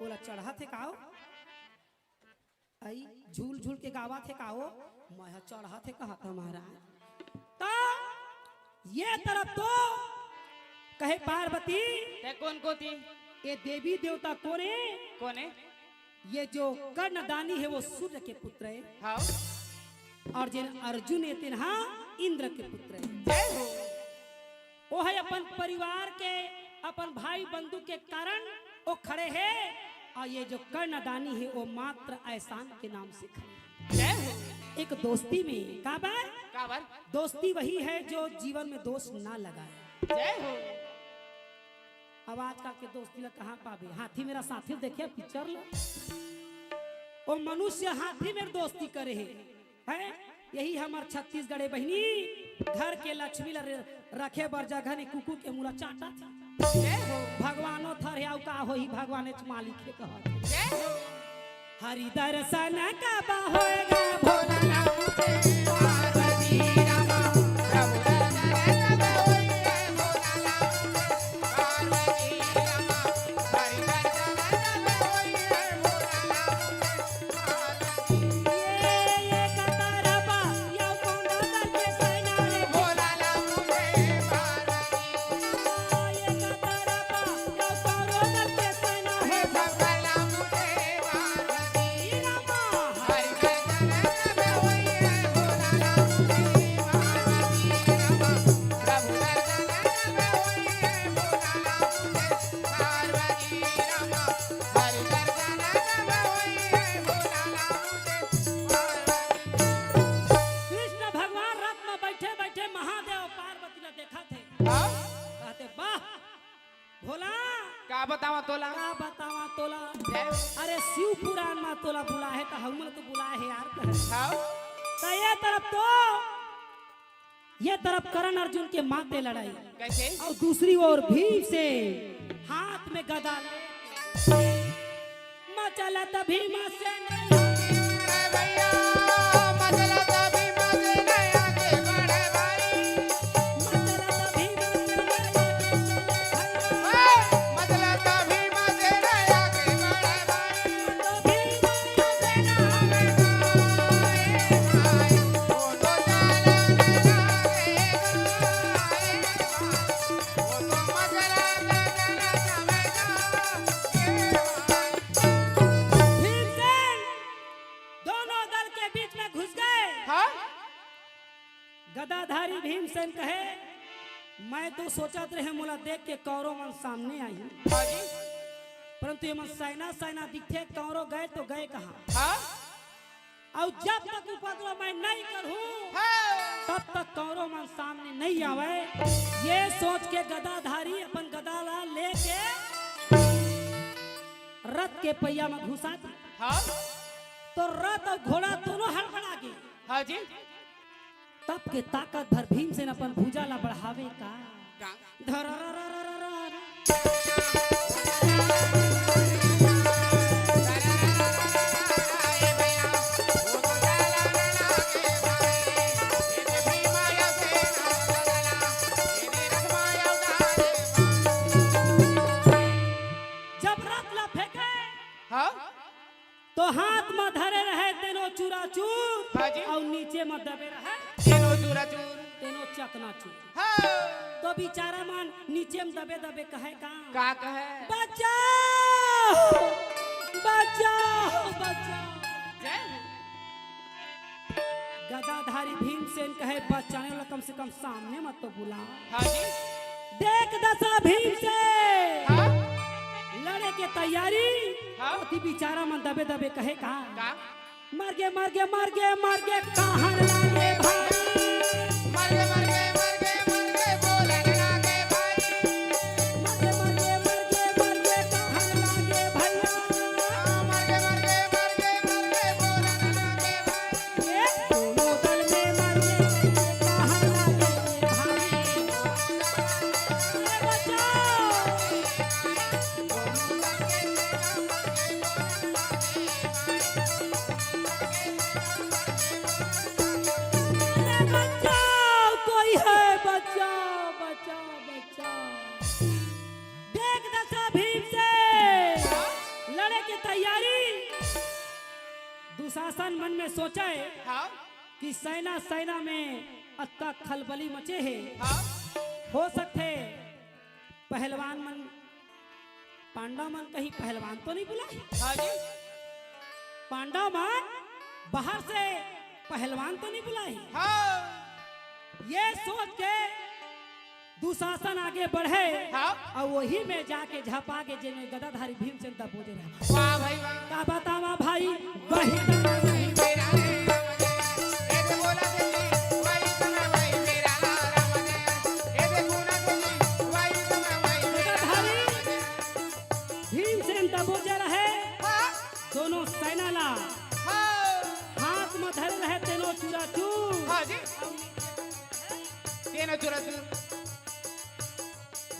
ओला चढ़त हे का हो? अई झूल झूल के गावत हे का हो? मैं ह चढ़त हे कहत ह महाराज। त ये तरफ तो कहे पार्वती, ते कोन कोती? ये देवी देवता कोन हे? कोन हे? ये जो कर्णदानी हे वो सूर्य के पुत्र हे। हाव। अउ जेन अर्जुन हे तेन हा इंद्र के पुत्र हे। जय हो। वो हे अपन परिवार के, अपन भाई बंधु के कारण वो खड़े हे। अउ ये जो कर्णदानी हे वो मात्र एहसान के नाम से खड़े हे। जय हो। एक दोस्ती में काबर? काबर? दोस्ती वही है जो जीवन में दोष ना लगाए। जय हो। अब आजकल के दोस्ती ला कहाँ पाबे? हाथी मेरा साथी देखे पिक्चर ला, वो मनुष्य हाथी मेर दोस्ती करे हे, हैं? यही हमर छत्तीसगढ़े बहिनी घर के लक्ष्मी ला रे-, रखे बर जगह नहीं, कुकुर के मुँह ला चाटत हे। जय हो। भगवानो थर हे, अउ का होही, भगवानेच मालिक हे कहत हे। जय हो। हरि दर्शन कब होएगा भोला? कृष्ण भगवान रथ में बैठे बैठे महादेव पार्वती ला देखत हे। हाँ? कहत हे, वाह भोला, का बतावा तोला? का बतावा तोला? जय। अरे शिव पुराण में तोला बुलाए हे त हमन तो बुलाए हे यार। हाँ? त ये तरफ तो ये तरफ कर्ण अर्जुन के माते लड़ाई। कैसे? अउ दूसरी ओर भीमसेन हाथ में गदा ले मचलत भीमसेन। अरे भैया, मचलत भीमसेन आगे बढ़े भाई। मचलत भीमसेन आगे बढ़े भाई। मचलत भीमसेन आगे बढ़े भाई। भीमसेन दोनों दल के बीच में घुस गए। हाँ? गदाधारी भीमसेन कहे, मैं तो सोचत रहे मोला देख के कौरव मन सामने आही, हाँ जी। परंतु ये मन सेना सेना दिखथे, कौरव गए तो गए कहाँ? हाँ? अउ जब तक उपद्रव मैं नहीं करूँ, हाँ। तब तक कौरव मन सामने नहीं आवे। ये सोच के गदाधारी अपन गदा ला लेके रथ के पहिया में घुसा दी। हाँ। तो रथ अउ घोड़ा दोनों हड़बड़ा गे। हाँ जी। तब के ताकत भर भीमसेन अपन भुजा ला बढ़ावे का। का? जब रथ ला फेंके, हाँ? तो हाथ म धरे रहे तेनो चूरा चूर, हाँ जी। अउ नीचे म दबे रहे तेनो चूरा चूर। तेनो चकना चूर। हाँ। तो बिचारा मन नीचे म दबे दबे कहे का? का कहे? बचाओ, बचाओ, बचाओ। जय हो। गदाधारी भीमसेन कहे, बचाने वाला कम से कम सामने मत तो बुला। हाँ जी। देख दशा भीमसेन। हाँ। लड़े के तैयारी। हाँ। ओती बिचारा मन दबे दबे कहे का? का? मर गे, मर गे, मर गे, मर गे, कहाँ लागे भाई? मर गे, मर गे, मर गे, मर गे, बोलन लागे भाई। मर गे, मर गे, मर गे, मर गे, कहाँ लागे भैया? हाँ, मर गे, मर गे, मर गे, मर गे, बोलन लागे भाई। ए, दोनों दल में मर गे, कहाँ लागे भाई? ए, बचाओ। अरे बचाओ, कोई है, बचाओ, बचाओ, बचाओ। देख दशा भीमसेन, लड़े के तैयारी। दुशासन मन में सोचे हाँ। कि सेना, सेना में अतका खलबली मचे हे। हाँ। हो सकथे पहलवान मन, पांडव मन कहीं पहलवान तो नहीं बुलाए? हाँ जी। पांडव मन बाहर से पहलवान तो नहीं बुलाए? हाँ। ये सोच के दुशासन आगे बढ़े हाँ। अउ वही में जाके झपा गे जेमे गदाधारी भीमसेन दबोजे रहे। वाह भाई वाह। का बतावा भाई, वही मेरा रे राम ने। ए तो बोला दे जी, वही तो मैं वही मेरा राम ने। ए दे बोला दे जी, वही तो मैं वही मेरा राम ने। भीमसेन दबोजे रहे। हाँ। दोनों सेना ला। हाँ। हाथ में धरे रहे तेनो चूरा चूर। हाँ जी। तेनो चूरा चूर।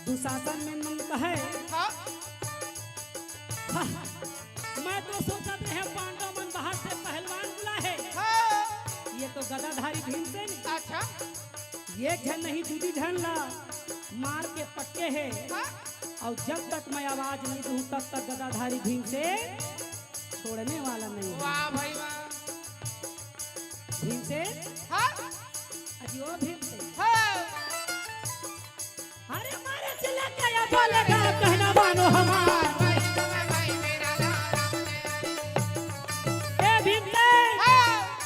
दुशासन मन कहे। हाँ। हाँ, मैं तो सोचत रहे पांडव मन बाहर से पहलवान बुलाए हे। हाँ। ये तो गदाधारी भीमसेन। अच्छा। एक झन नहीं, दू दू झन ला मार के पटके हे। हाँ। अउ जब तक मैं आवाज नहीं दूं, तब तक गदाधारी भीमसेन छोड़ने वाला नहीं है। वाह भाई वाह। भीमसेन। हाँ। अजी ओ भीमसेन। हाँ। अरे मारे चिल्ला के या बोलेगा, कहना मानो हमार। ए भीमसेन, हाँ।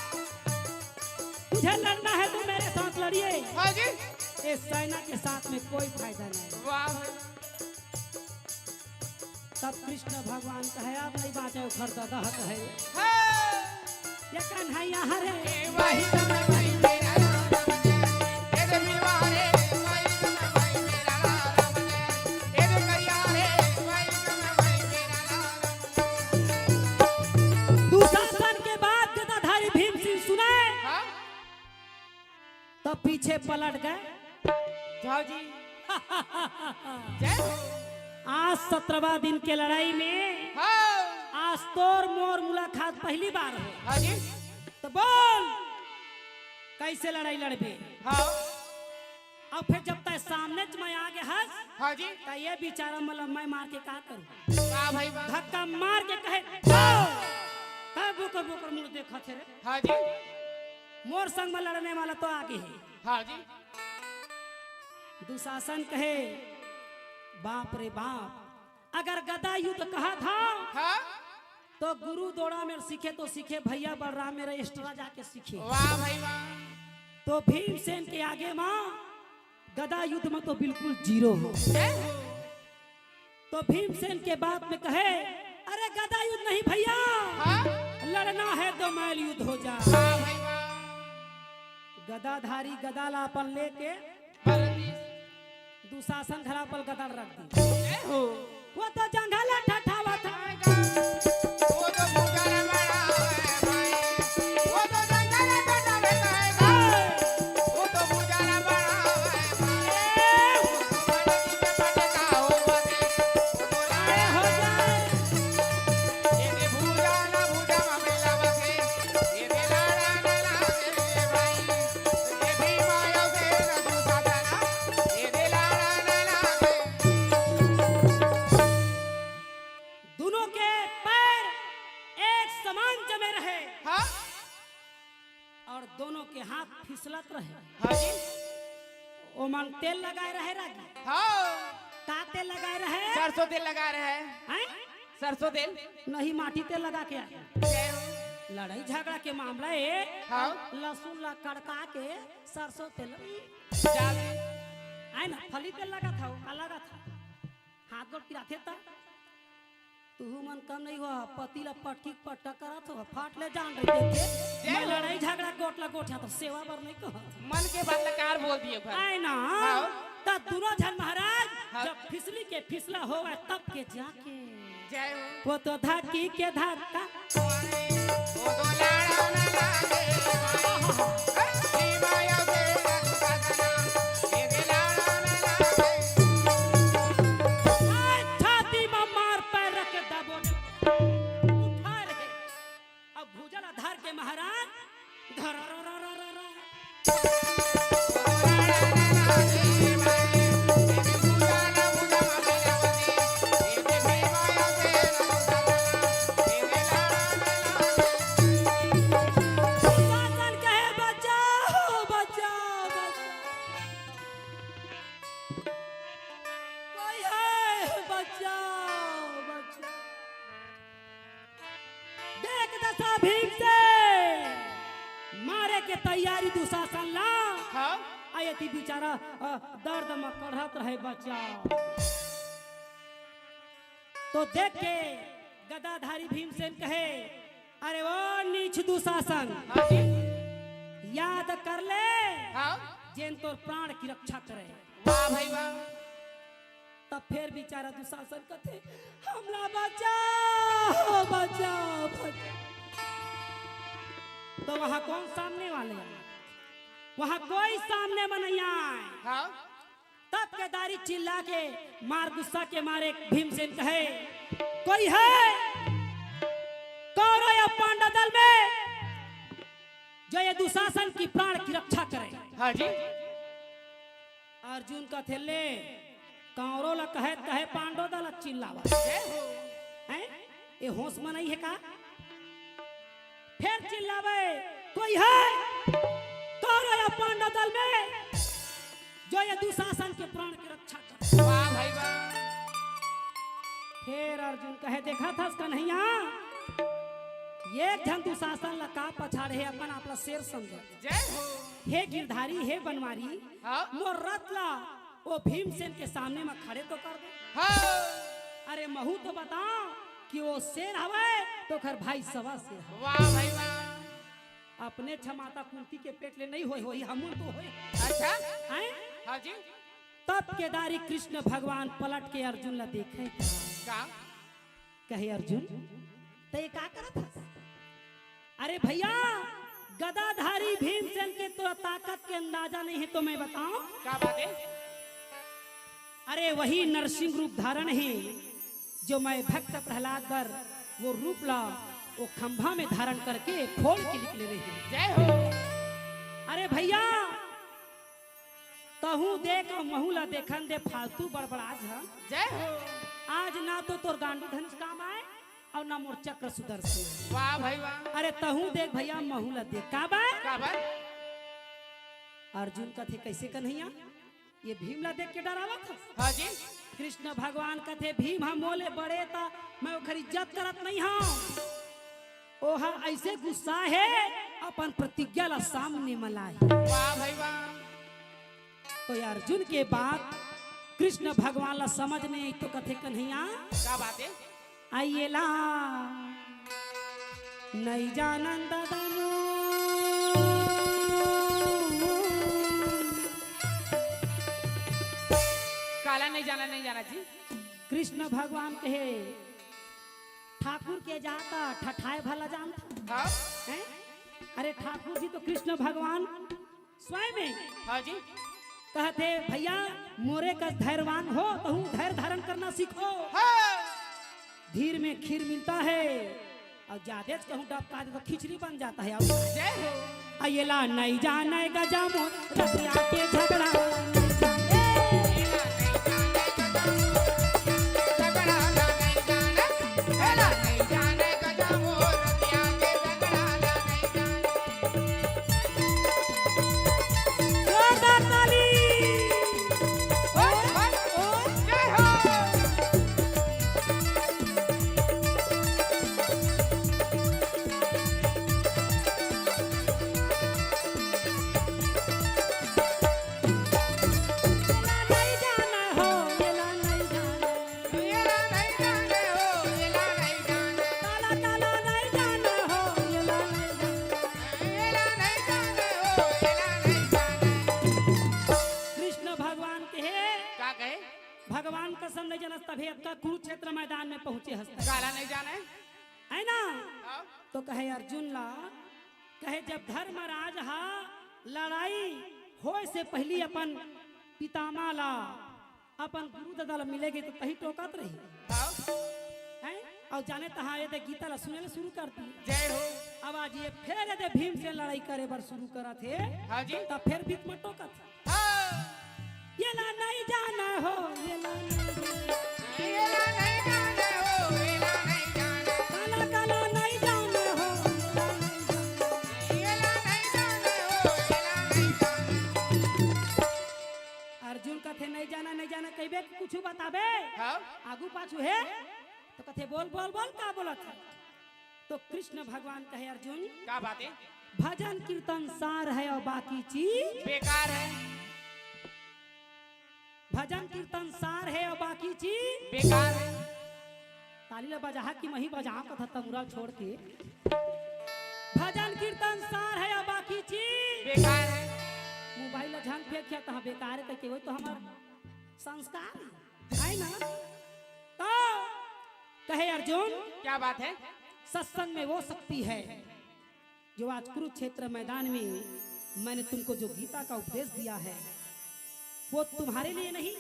तुझे लड़ना है तो मेरे साथ लड़िए। हाँ जी। इस सेना के साथ में कोई फायदा नहीं। वाह भाई। तब कृष्ण भगवान कहे, "अब नहीं बाँचे, ओखर ददा कहे।" हाँ। ये कन्हैया हरे। ए भाई, ए रे मिलवा रे, भाई, भाई, मेरा राम रे। ए रे करिया रे, भाई, भाई, मेरा राम रे। दुशासन के बात गदाधारी भीमसेन सुने। हाँ। तब पीछे पलट गए। जाओ जी। जय हो। आज सत्रहवाँ दिन के लड़ाई में हाँ। आज तोर मोर मुलाकात पहली बार हो। हाँ जी। तो बोल, कैसे लड़ाई लड़बे? हाँ। अब फिर जब तय सामने च मैं आगे हस, हाँ जी। तो ये बेचारा मतलब मैं मार के का करूँ? वाह भाई वाह। धक्का मार के कहे, "जाओ।" तब बोकर बोकर मुड़ देखा थे रे। हाँ जी। मोर संग में लड़ने वाला तो आगे है। हाँ जी। दुशासन कहे, "बाप रे बाप, अगर गदा युद्ध कहा था हाँ। तो गुरु दोड़ा में सीखे तो सीखे, भैया बलराम मेरा एक्स्ट्रा जाके सीखे।" वाह भाई वाह। तो भीमसेन के आगे माँ गदा युद्ध में तो बिल्कुल जीरो हो। जय हो। तो भीमसेन के बात में कहे, "अरे गदा युद्ध नहीं भैया, हाँ? लड़ना है तो मल्ल युद्ध हो जाए।" वाह भाई वाह। गदाधारी गदा ला अपन लेके हाँ। दुशासन घरा पर गदा रख दी। जय हो। वो तो जंघल ठठावत है। वो तो भूजा रे बड़ा है भाई। वो तो जंघल ठठावत है भाई। वो तो भूजा रे बड़ा है भाई। वो तो बड़ा की चपट का हो बने। वो तो लाड़ा हो जाए। ये भी भूजा ना भूजा मामला बसे। ये भी लाड़ा ना लागे भाई। ये भी माया से ना दूजा जाना। ये भी लाड़ा ना लागे। फिसलत रहे। हाँ जी। ओमन तेल लगाए रहे रागी। हाँ। का तेल लगाए रहे? सरसों तेल लगाए रहे। हैं? सरसों तेल। नहीं, माटी तेल लगा के आए। जय हो। लड़ाई झगड़ा के मामला ए, हाँ। लहसुन ला कड़का के सरसों तेल। जाल। आए ना, फली तेल लगा था, का लगा था? हाथ गोड़ पिराथे ता। तुहू मन कम नहीं हो, पति ला पटकी पटक करत हो, फाट ले जान रही देखे। जय मैं हो। लड़ाई झगड़ा गोट ला गोठिया तो सेवा बर नहीं कह। मन के बात ला कार बोल दिए भाई। आए ना, हाँ। त दोनों झन महाराज हाँ। जब फिसली के फिसला होवे तब के जाके। जय हो। वो तो धाकी के धाका। वो तो लाड़ा ना लागे। छाती में मार पैर रख के दबो ने। उठा रहे। अब भुजा ला धर के महाराज धर। दुशासन कहे, "बचाओ, बचाओ, बचाओ।" कोई है, बचाओ, बचाओ। देख दशा भीम से मारे के तैयारी दुशासन ला। हाँ। आ एती बेचारा, अ, दर्द में कढ़त रहे बचाओ। तो देख के गदाधारी भीमसेन कहे, "अरे ओ नीच दुशासन, हाँ जी। याद कर ले, हाँ। जेन तोर प्राण की रक्षा करे।" वाह भाई वाह। तब फिर बेचारा दुशासन कथे, "हमला बचाओ, बचाओ, बचाओ।" तो वहां कौन सामने वाले हैं? वहां कोई सामने में नहीं आए। हाँ। तब केदारी चिल्ला के मार गुस्सा के मारे भीमसेन कहे, "कोई है कौरव या पांडव दल में जो ये दुशासन की प्राण की रक्षा करे?" हाँ जी। अर्जुन कथे, "ले, कौरव ला कहे, कहे पांडव दल चिल्लावा।" जय हो। हैं? ये होश में नहीं है का? फिर चिल्लावे, "कोई है कौरव या पांडव दल में जो ये दुशासन के प्राण की रक्षा करे?" वाह भाई वाह। फिर अर्जुन कहे, "देखा था कन्हैया, एक झन दुशासन ला का पछाड़े है, अपन आप ला शेर समझत।" जय हो। हे गिरधारी, हे बनवारी, हाँ। मोर रथ ला वो भीमसेन के सामने में खड़े तो कर दे। हाँ। अरे महू तो बता कि वो शेर हवे तो ओकर भाई सवा शेर हवे। वाह भाई वाह। अपने छमाता कुंती के पेट ले नहीं होए होई, हमू तो होए। अच्छा। हैं? हाँ जी। तब केदारी कृष्ण भगवान पलट के अर्जुन ला देखे। का? कहे, "अर्जुन, तय का करत हस?" "अरे भैया, गदाधारी भीमसेन के तो ताकत के अंदाजा नहीं है, तो मैं बताऊं?" का बात है? "अरे वही नरसिंह रूप धारण है, जो मैं भक्त प्रहलाद बर वो रूप ला वो खंभा में धारण करके फोड़ के निकले रहे।" जय हो। अरे भैया, तहूं देख अउ महू ला देखन दे, फालतू बड़बड़ा झन। जय हो। आज ना तो तोर गांडू धनुष काम आए अउ ना मोर चक्र सुदर्शन। वाह भाई वाह। अरे तहूं देख भैया, महू ला देख। का बा? का बा? अर्जुन कथे, "कैसे कन्हैया, ये भीम ला देख के डरावत हस?" हाँ जी। कृष्ण भगवान कथे, "भीम ह मोले बड़े ता मैं ओखर इज्जत करत नहीं हूँ। ओहा ऐसे गुस्सा है, अपन प्रतिज्ञा ला सामने मला है।" वाह भाई वाह। तो ये अर्जुन के बात कृष्ण भगवान ला समझ नहीं आई तो कथे, "कन्हैया।" का बात है? "आइए ला नहीं जानन दादा मोर।" काला नहीं जाना, नहीं जाना जी। कृष्ण भगवान कहे, "ठाकुर के जाता ठठाए भला जानता।" हाँ। हैं? अरे ठाकुर जी तो कृष्ण भगवान स्वयं में। हाँ जी। कहते, "भैया, मोरे कस धैर्यवान हो, तहूँ धैर्य धारण करना सीखो।" हाँ। धीर में खीर मिलता है, अउ जादेच कहूँ डबका दे तो खिचड़ी बन जाता है। अउ जय हो। अइला नहीं जाने गजा मोर रतिया के झगड़ा। का कुरुक्षेत्र मैदान में पहुंचे हस तैं। काला नहीं जाने। है ना? हाँ। तो कहे अर्जुन ला, कहे जब धर्मराज हा लड़ाई होए से पहली अपन पितामह ला, अपन गुरु दादा ला मिले गे तो तहीं टोकत रही। हाँ। हैं? अउ जाने तहाँ ये दे गीता ला सुने ले शुरू कर दी। जय हो। अब आज ये फेर ये दे भीमसेन लड़ाई करे बर शुरू करत हे। हाँ जी। त फेर बीच में टोकत हे। हाँ। ये ला नहीं जाना हो, ये ला नहीं जाना। ये ला नहीं जाना हो, ये ला नहीं जाना। काला काला नहीं जाना हो, ये ला नहीं जाना। ये ला नहीं जाना हो, ये ला नहीं जाना। अर्जुन कथे नहीं जाना, नहीं जाना, कहिबे कि कुछु बताबे? हाँ। आगू पाछू हे? तो कथे बोल, बोल, बोल, का बोलत हे? तो कृष्ण भगवान कहे अर्जुन, का बात हे? भजन कीर्तन सार है और बाकी चीज बेकार है। भजन कीर्तन सार है और बाकी चीज बेकार है। ताली ला बजाहा कि मही बजाहा कथा तमुरा छोड़ के। भजन कीर्तन सार है और बाकी चीज बेकार है। मोबाइल ला झन फेंक किया तहाँ बेकार है, कहे वही तो हमार संस्कार है, है ना? तो कहे अर्जुन, क्या बात है? सत्संग में वो शक्ति है जो आज कुरुक्षेत्र मैदान में मैंने तुमको जो गीता का उपदेश दिया है, वो तुम्हारे लिए नहीं,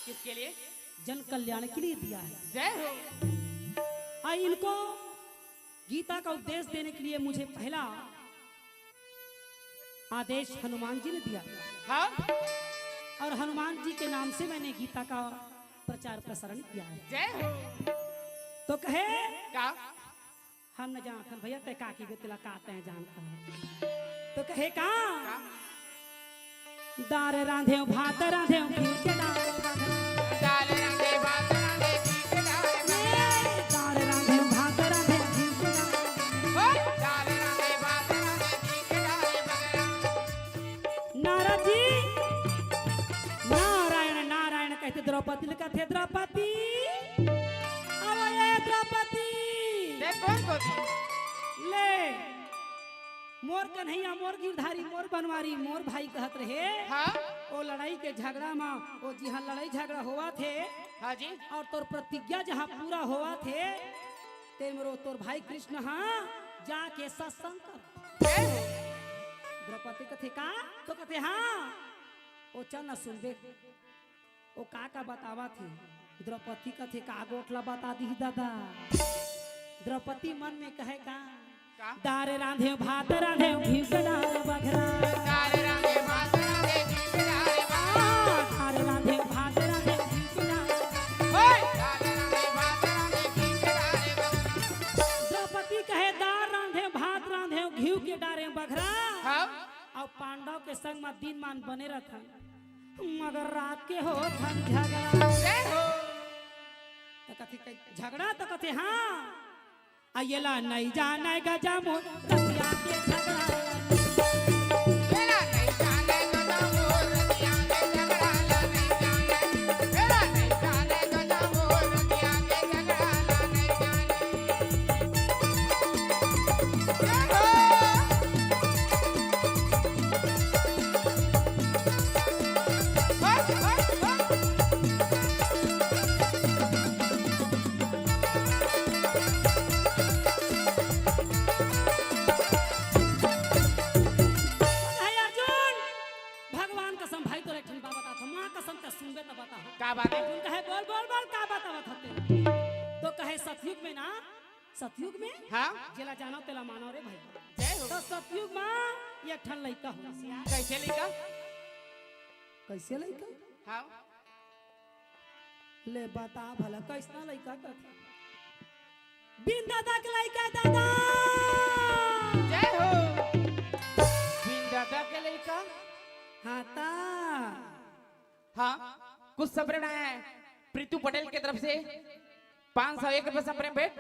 किसके लिए? जन कल्याण के लिए दिया है। जय हो। और इनको गीता का उपदेश देने के लिए मुझे पहला आदेश हनुमान जी ने दिया। हाँ। और हनुमान जी के नाम से मैंने गीता का प्रचार प्रसारण किया है। जय हो। तो कहे, का? हम न जानथन भैया, तैं का कहिबे, तेला का तैं जानथस। तो कहे का? का? दार रांधेंव, भात रांधेंव, घी के डार। दाल रांधे, भात रांधे, घी के डार। ए, दार रांधेंव, भात रांधेंव, घी के डार। ओए, दाल रांधे, भात रांधे, घी के डार। नारद जी, नारायण, नारायण कहते द्रौपदी ले कथे, द्रौपदी, अरे ए द्रौपदी। ते कोन कोती? ले, मोर कन्हैया, मोर गिरधारी, मोर बनवारी, मोर भाई कहत रहे। हाँ। ओ लड़ाई के झगड़ा मा, ओ जिहाँ लड़ाई झगड़ा होवत हे, हाँ जी। और तोर प्रतिज्ञा जहाँ पूरा होवत हे, ते मोरो तोर भाई कृष्ण हाँ जाके सत्संग कर। ए? द्रौपदी कथे का? तो कथे हाँ। ओ चल ना सुनबे। ओ का का बतावत हे? द्रौपदी कथे का गोठ ला बता दिही दादा। द्रौपदी मन में कहे का? का? दार रांधेंव, भात रांधेंव, घी के डार बघरा। दार रांधे, भात रांधे, घी के डार बघरा। आ, दार रांधेंव, भात रांधेंव, घी के डार। ओए! दार रांधे, भात रांधे, घी के डार बघरा। द्रौपदी कहे, दार रांधेंव, भात रांधेंव, घी के डारेंव बघरा। हाँ। अउ पांडव के संग म दिन मान बने रथन, मगर रात के होथन झगड़ा। जय हो। त कथे, कथे, झगड़ा त कथे, हाँ। आ येला नइ जानय गजा मोर रतिया के झगड़ा। येला नइ जानय गजा मोर रतिया के झगड़ा ला नइ जानय। येला नइ जानय गजा मोर रतिया के झगड़ा ला नइ जानय। जय हो। हे अर्जुन, भगवान कसम भाई, तोर एक ठन बात बताथंव, माँ कसम, ते सुनबे त बता। का बात हे? अर्जुन कहे, बोल, बोल, बोल, का बतावत हस ते? तो कहे, सतयुग में ना, सतयुग में? हाँ। जेला जानव तेला मानव रे भाई। जय हो। तो सतयुग में एक ठन लइका होइस। कइसे लइका? कइसे लइका? हाँ। ले बता भला, कइसना लइका कथे? बिन ददा के लइका दादा। जय हो। बिन ददा के लइका? हाँ ता। हाँ, कुछ संप्रेरणा हे प्रीतू पटेल के तरफ से, पाँच सौ एक रुपये संप्रेम भेंट।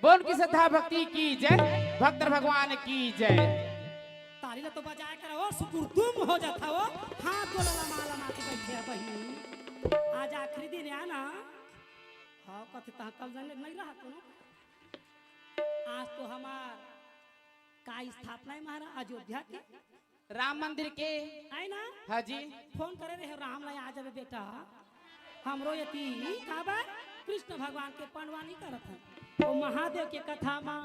बोल की श्रद्धा भक्ति की जय, भक्त भगवान की जय। ताली ला तो बजाय कर ओ सुकुरदुम हो जाथा ओ, हाथ गोला ला माला माथे बइठे हे बहिनी। आज आखिरी दिन हे ना। हाँ, कथे तहाँ कल जाने नहीं रहा कोनो। आज तो हमार का स्थापना हे महाराज अयोध्या के? राम मंदिर के। आय ना? हाँ जी। फोन करे रहे, राम ला आ जाबे बेटा, हमरो एती काबर कृष्ण भगवान के पंडवानी करत हन। वो महादेव के कथा मा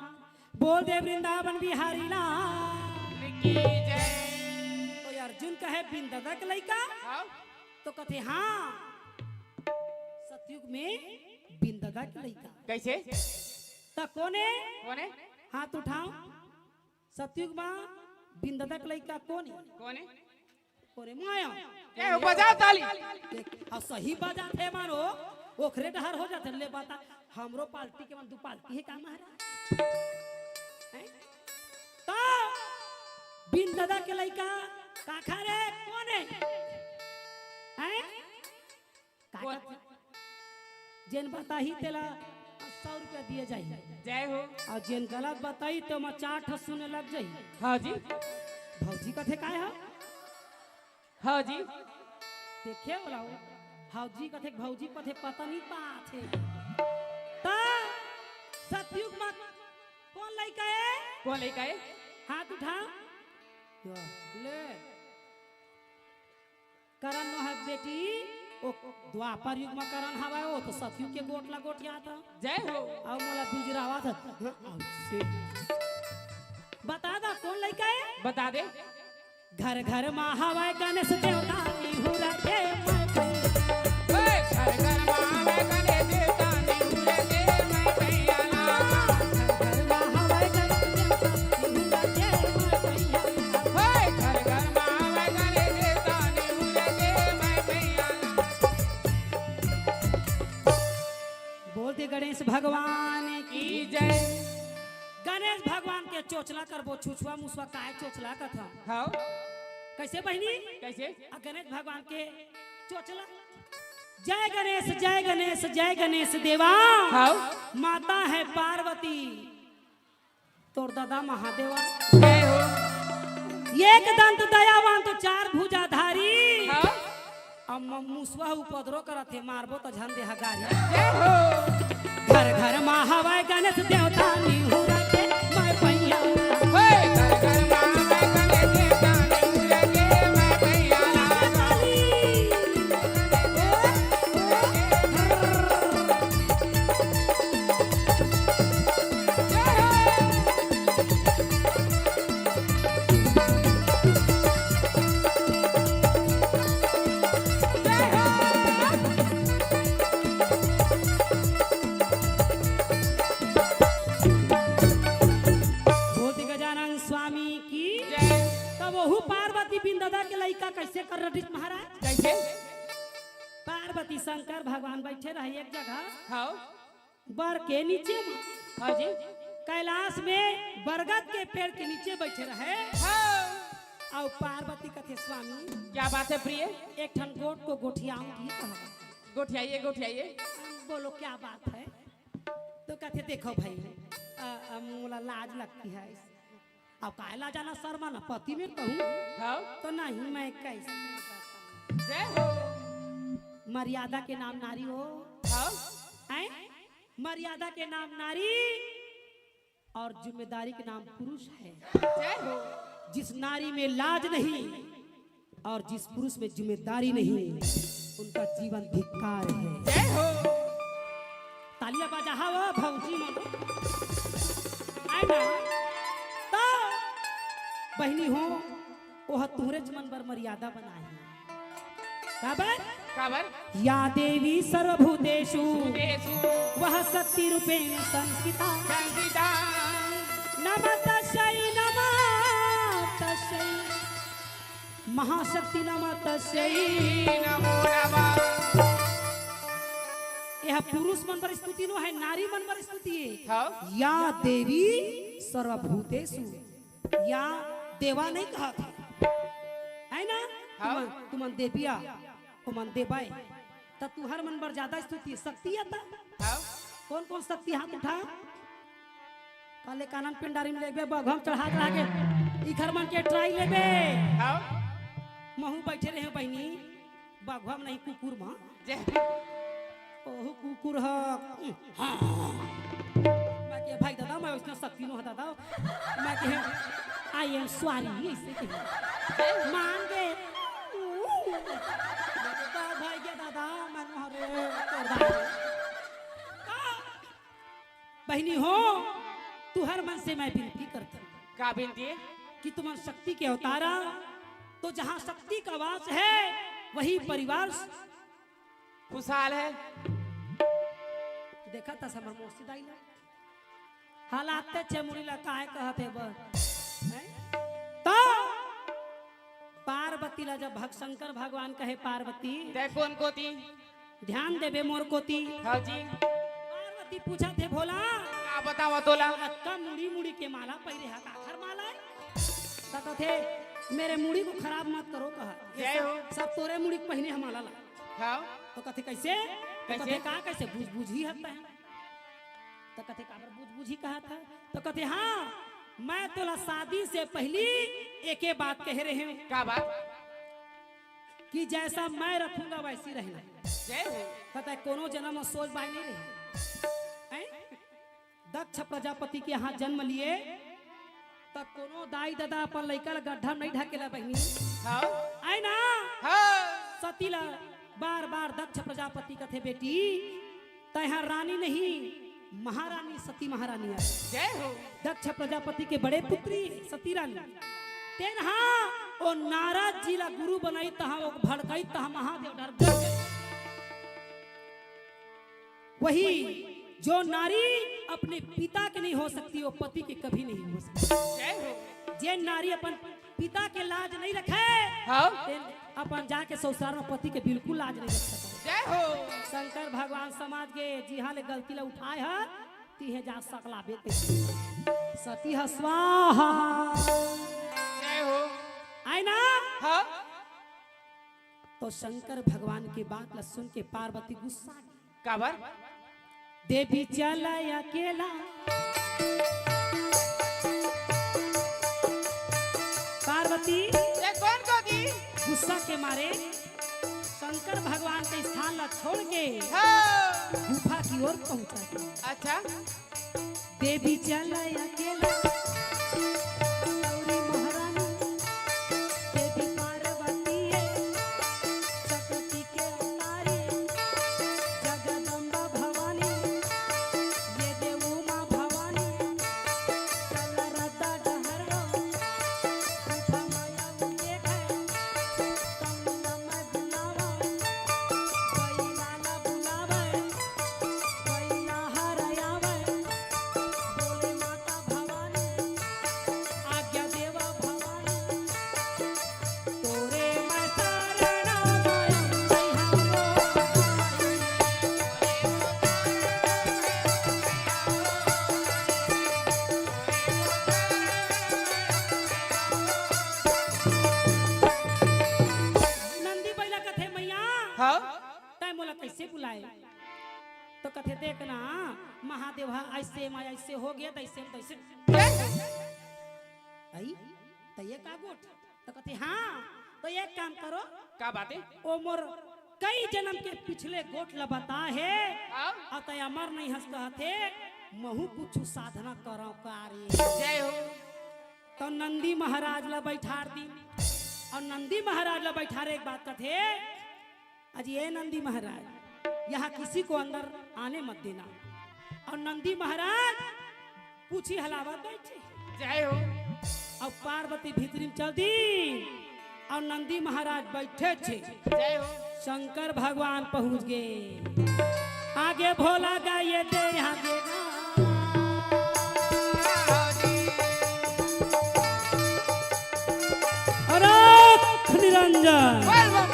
बोल दे वृंदावन बिहारी लाल की जय। तो अर्जुन कहे बिंददा के लइका? हाँ। तो कथे हाँ, सतयुग में बिंददा के लइका। कैसे? त कोने? कोने? हाथ उठाओ। सतयुग मा बिंददा के लइका कोने? कोने? कोने माया? ए, बजा ताली। देख, अउ सही बजाथे मानो, ओखरे डहर हो जाथे। ले बता, हमरो पार्टी के मन दू पार्टी हे का महाराज? हैं? त बिंददा के लइका काखर हे? कोने? हैं? का कोन? कथे? जेन बताही तेला सौ रुपया दिए जाही। जय हो। अउ जेन गलत बताही तो ओमा चार ठो सुने लग जाही। हाँ जी। भौजी कथे काय ह? हाँ जी। देखे बोला हो, भौजी कथे, भौजी कथे पता नहीं पाथे। त सतयुग मा कोन लइका हे? कोन लइका हे? हाथ उठा। ले। करण नो हे बेटी, ओ द्वापर युग मा करण हवय, ओ तो सतयुग के गोठ ला गोठियात हे। जय हो। अउ मोला बिजरावत हे। हाँ, अउ से। बता दा, कोन लइका हे? बता दे। घर घर मा हवय गणेश देवता, निहुरा के मैं भैया। ओए, घर घर मा हवय गणेश देवता, निहुरा के मैं भैया। घर घर मा हवय गणेश देवता, निहुरा के मैं भैया। ओए, घर घर मा हवय गणेश देवता, निहुरा के मैं भैया। बोल दे गणेश भगवान की की जय। गणेश भगवान के चोचला करबो, छुछुआ मुसुआ काय चोचला कथा। हाँ। कैसे बहिनी? कैसे? आ गणेश भगवान के चोचला। जय गणेश, जय गणेश, जय गणेश देवा। हाँ। माता हे पार्वती, तोर दादा महादेवा। जय हो। एक दंत दयावान तो चार भुजाधारी। हाँ। अब म-, मुसवा उपद्रव करत हे, मारबो त झन देहा गारी। जय हो। घर घर मा हवय गणेश देवता, निहुरा के मैं पैया। ओए, घर घर मा हवय गणेश देवता, निहुरा के मैं पैया। बोल दे गजानन स्वामी की। जय। तब वहू पार्वती बिंददा के लइका कैसे कर रहिस महाराज? कैसे? पार्वती शंकर भगवान बैठे रहे एक जगह। हाँ। बर के नीचे मा। हाँ जी। कैलाश में बरगद के पेड़ के नीचे बैठे रहे। हाँ। अउ पार्वती कथे स्वामी। क्या बात है प्रिय? एक ठन गोठ को गोठियाऊंगी कहा। गोठियाइए, गोठियाइए। बोलो क्या बात है? तो कथे देखो भाई, अ, अ, मोला लाज लगती है। अब काय लाजाना शर्माना पति में कहूँ? हाँ। तो नहीं, मैं कैसे? जय हो। मर्यादा के नाम नारी हो। हाँ। हैं? मर्यादा के नाम नारी और जिम्मेदारी के नाम पुरुष है। जय हो। जिस नारी में लाज नहीं और जिस पुरुष में जिम्मेदारी नहीं, उनका जीवन धिक्कार है। जय हो। तालियां बजाहा वो भौजी मन। आय ना। तो बहिनी हो, ओह तुहरेच मन बर मर्यादा बनाही। काबर? काबर? या देवी सर्वभूतेषु भूतेषु वह शक्ति रूपेण संस्थिता। संस्थिता। नमः तस्यै, नमः तस्यै। महाशक्ति नमः तस्यै। नमो नमः। यह पुरुष मन बर स्तुति नो है, नारी मन बर स्तुति है। हाँ। या देवी सर्वभूतेषु। या देवा नहीं कहा था, है ना? हाँ। तुमन, तुमन देविया, तुमन देवाय। त तुहर मन बर ज्यादा स्तुति शक्ति आता। हाँ। कौन कौन शक्ति हाथ उठा? काले कानन पिंडारी में लेबे, बघवा म चढ़ा चढ़ा के इखर मन के ट्राई लेबे। हाँ। महू बैठे रहे बहिनी, बघवा म नहीं कुकुर म। जय। ओहू कुकुर ह। हाँ। मैं के भाई दादा, मैं उसने शक्ति नो ह दादा। मैं के, I am sorry, ऐसे के। मान गे। मैं के, भाई के दादा, मैं नो हरे, तोर दादा। बहिनी हो, तुहर मन से मैं बिनती करथंव। का बिनती हे? कि तुमन शक्ति के अवतार हा, तो जहाँ शक्ति का वास हे, वही परिवार खुशहाल हे। देखत हस हमर मौसी दाई ला, हालात ते छे मुड़ी ला काय कहत हे बस। हैं? तो पार्वती ला जब भग-, शंकर भगवान कहे, "पार्वती, ते कोन कोती?" ध्यान देबे मोर कोती। हाँ जी। पार्वती पूछत हे, "भोला, का बतावंव तोला?" "अतका मुड़ी मुड़ी के माला पहिरे हा, काखर माला हे?" त कथे, "मेरे मुड़ी को खराब मत करो," कहा। "ये जय सब, हो। सब तोरे मुड़ी के पहिने हा माला ला।" हाँ। त कथे, "कइसे?" त कइसे? कथे, "का कइसे? बुझ-, बुझही हत तैं।" त कथे, "काबर बुझ-, बुझही कहत हा?" त कथे, "हाँ, मैं तोला शादी से पहिली एके बात कहे रहेंव।" का बात? कि जैसा मैं रखूंगा वैसी रहना। जय हो। पता हे कोनो जनम म सोच बाय नहीं रही। हैं? दक्ष प्रजापति के यहाँ जन्म लिए, त कोनो दाई ददा अपन लइका ला गड्ढा नहीं ढकेला बहिनी। हाँ। आय ना? हाँ। सती ला बार बार दक्ष प्रजापति कथे, "बेटी, तैं हा रानी नहीं, महारानी, सती महारानी आय।" जय हो। दक्ष प्रजापति के बड़े पुत्री सती रानी। तेन हा ओ नारद जी ला गुरु बनाई, तहाँ ओ भड़काई, तहाँ महादेव डर गए। वही जो नारी अपने पिता के नहीं हो सकती, वो पति के कभी नहीं हो सकती। जय हो। जे नारी अपन पिता के लाज नहीं रखे, हाँ। तेन अपन जाके ससुरार में पति के बिल्कुल लाज नहीं रख सकत। जय हो। शंकर भगवान समझ गे, जिहाँ ले गलती ला उठाय हा, तिहें जा सकलाबे कइसे। सती हा स्वाहा। जय हो। आय ना? हाँ। तो शंकर भगवान के बात ला सुन के पार्वती गुस्सा गे। काबर? देवी चला अकेला। पार्वती ये कोन कोती? गुस्सा के मारे शंकर भगवान के स्थान ला छोड़ के हाँ। गुफा की ओर पहुंचा। अच्छा। देवी चला अकेला, गौरी महारानी, देवी पार्वती है, शक्ति के अवतारी, जगदम्बा भवानी, ये दे उमा भवानी, चल रद्दा डहर रो, गुफा माया वो देखे, तम नमः बुलावा, बैला ला बुलावे, बैला हर आवे, बोले माता भवानी, आज्ञा देवा भवानी, तोरे मैं शरण माया मैया मोरी। नंदी बैला कथे, "मैया, हाँ? तैं मोला कइसे बुलाए?" तो कथे, "देख ना, महादेव हा अइसे म अइसे हो गे, तइसे म तइसे।" अई, त ये का गोठ? तो कथे, "हाँ, तो एक काम करो।" का बात हे? "ओ मोर कई जनम के पिछले गोठ ला बता हे, हाँ? अउ तैं अमर नहीं हस कहत हे, महू कुछु साधना करंव का रे।" जय हो। तो नंदी महाराज ला बैठार दी, अउ नंदी महाराज ला बैठारे के बाद कथे, "अजी ए नंदी महाराज, यहाँ किसी को अंदर आने मत देना।" अउ नंदी महाराज पूछी हलावत बैठे। जय हो। अउ पार्वती भीतरी म चल दी, अउ नंदी महाराज बैठे छे। जय हो। शंकर भगवान पहुंच गे। आगे भोला गा ये दे, आगे गा। अरे निरंजन। बोल बम।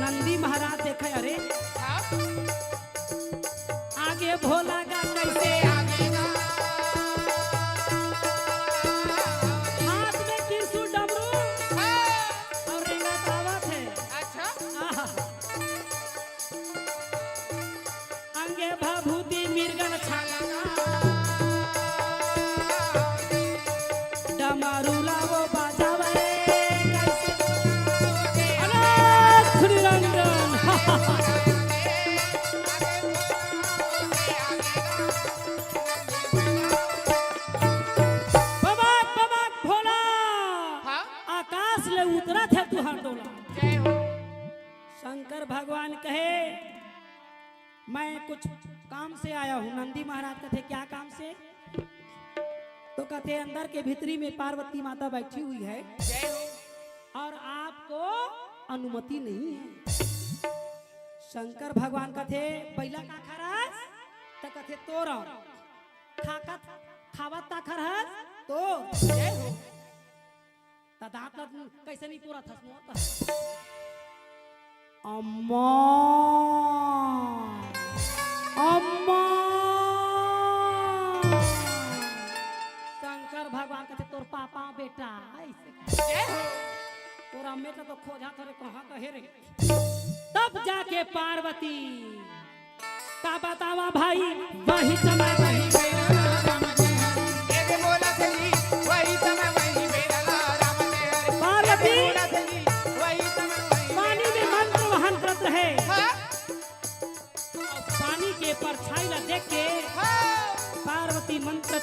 नंदी महाराज देखे, अरे हाँ? आगे भोला गा कइसे आगे गा। हाथ में त्रिशूल डमरू हाँ। अउ रेंगत आवत हे। अच्छा। आहा। अंगे भभूति मिर्गन छाला। डमरू ला वो बजावे। अनाथ निरंजन। बबाक, बबाक भोला। हाँ? आकाश ले उतरत हे तुहार डोला। जय हो। शंकर भगवान कहे, मैं कुछ काम से आया हूँ। नंदी महाराज कथे, "क्या काम से?" तो कथे, "अंदर के भीतरी में पार्वती माता बैठी हुई है और आपको अनुमति नहीं है।" शंकर भगवान कथे, "बइला का खरस?" त कथे, "तोर खाकत खावत का खरस तो।" त दांत ला कइसे नहीं पूरा थस मोर त। अम्मा, अम्मा। शंकर भगवान कथे, "तोर पापा बेटा।" अइसे। तोर अम्मे त तो खोजा थरे कहाँ कहे रे। तब जाके पार्वती का बतावा भाई, वही समय वही बेरा राम दे हरि। ए दे बोला थे जी, वही समय वही बेरा राम दे हरि। पार्वती ए दे बोला थे जी, वही समय वही पानी में बेरा मंत्र वहन करत रहे। हाँ। पानी के परछाई ला देख के हाँ। पार्वती मंत्र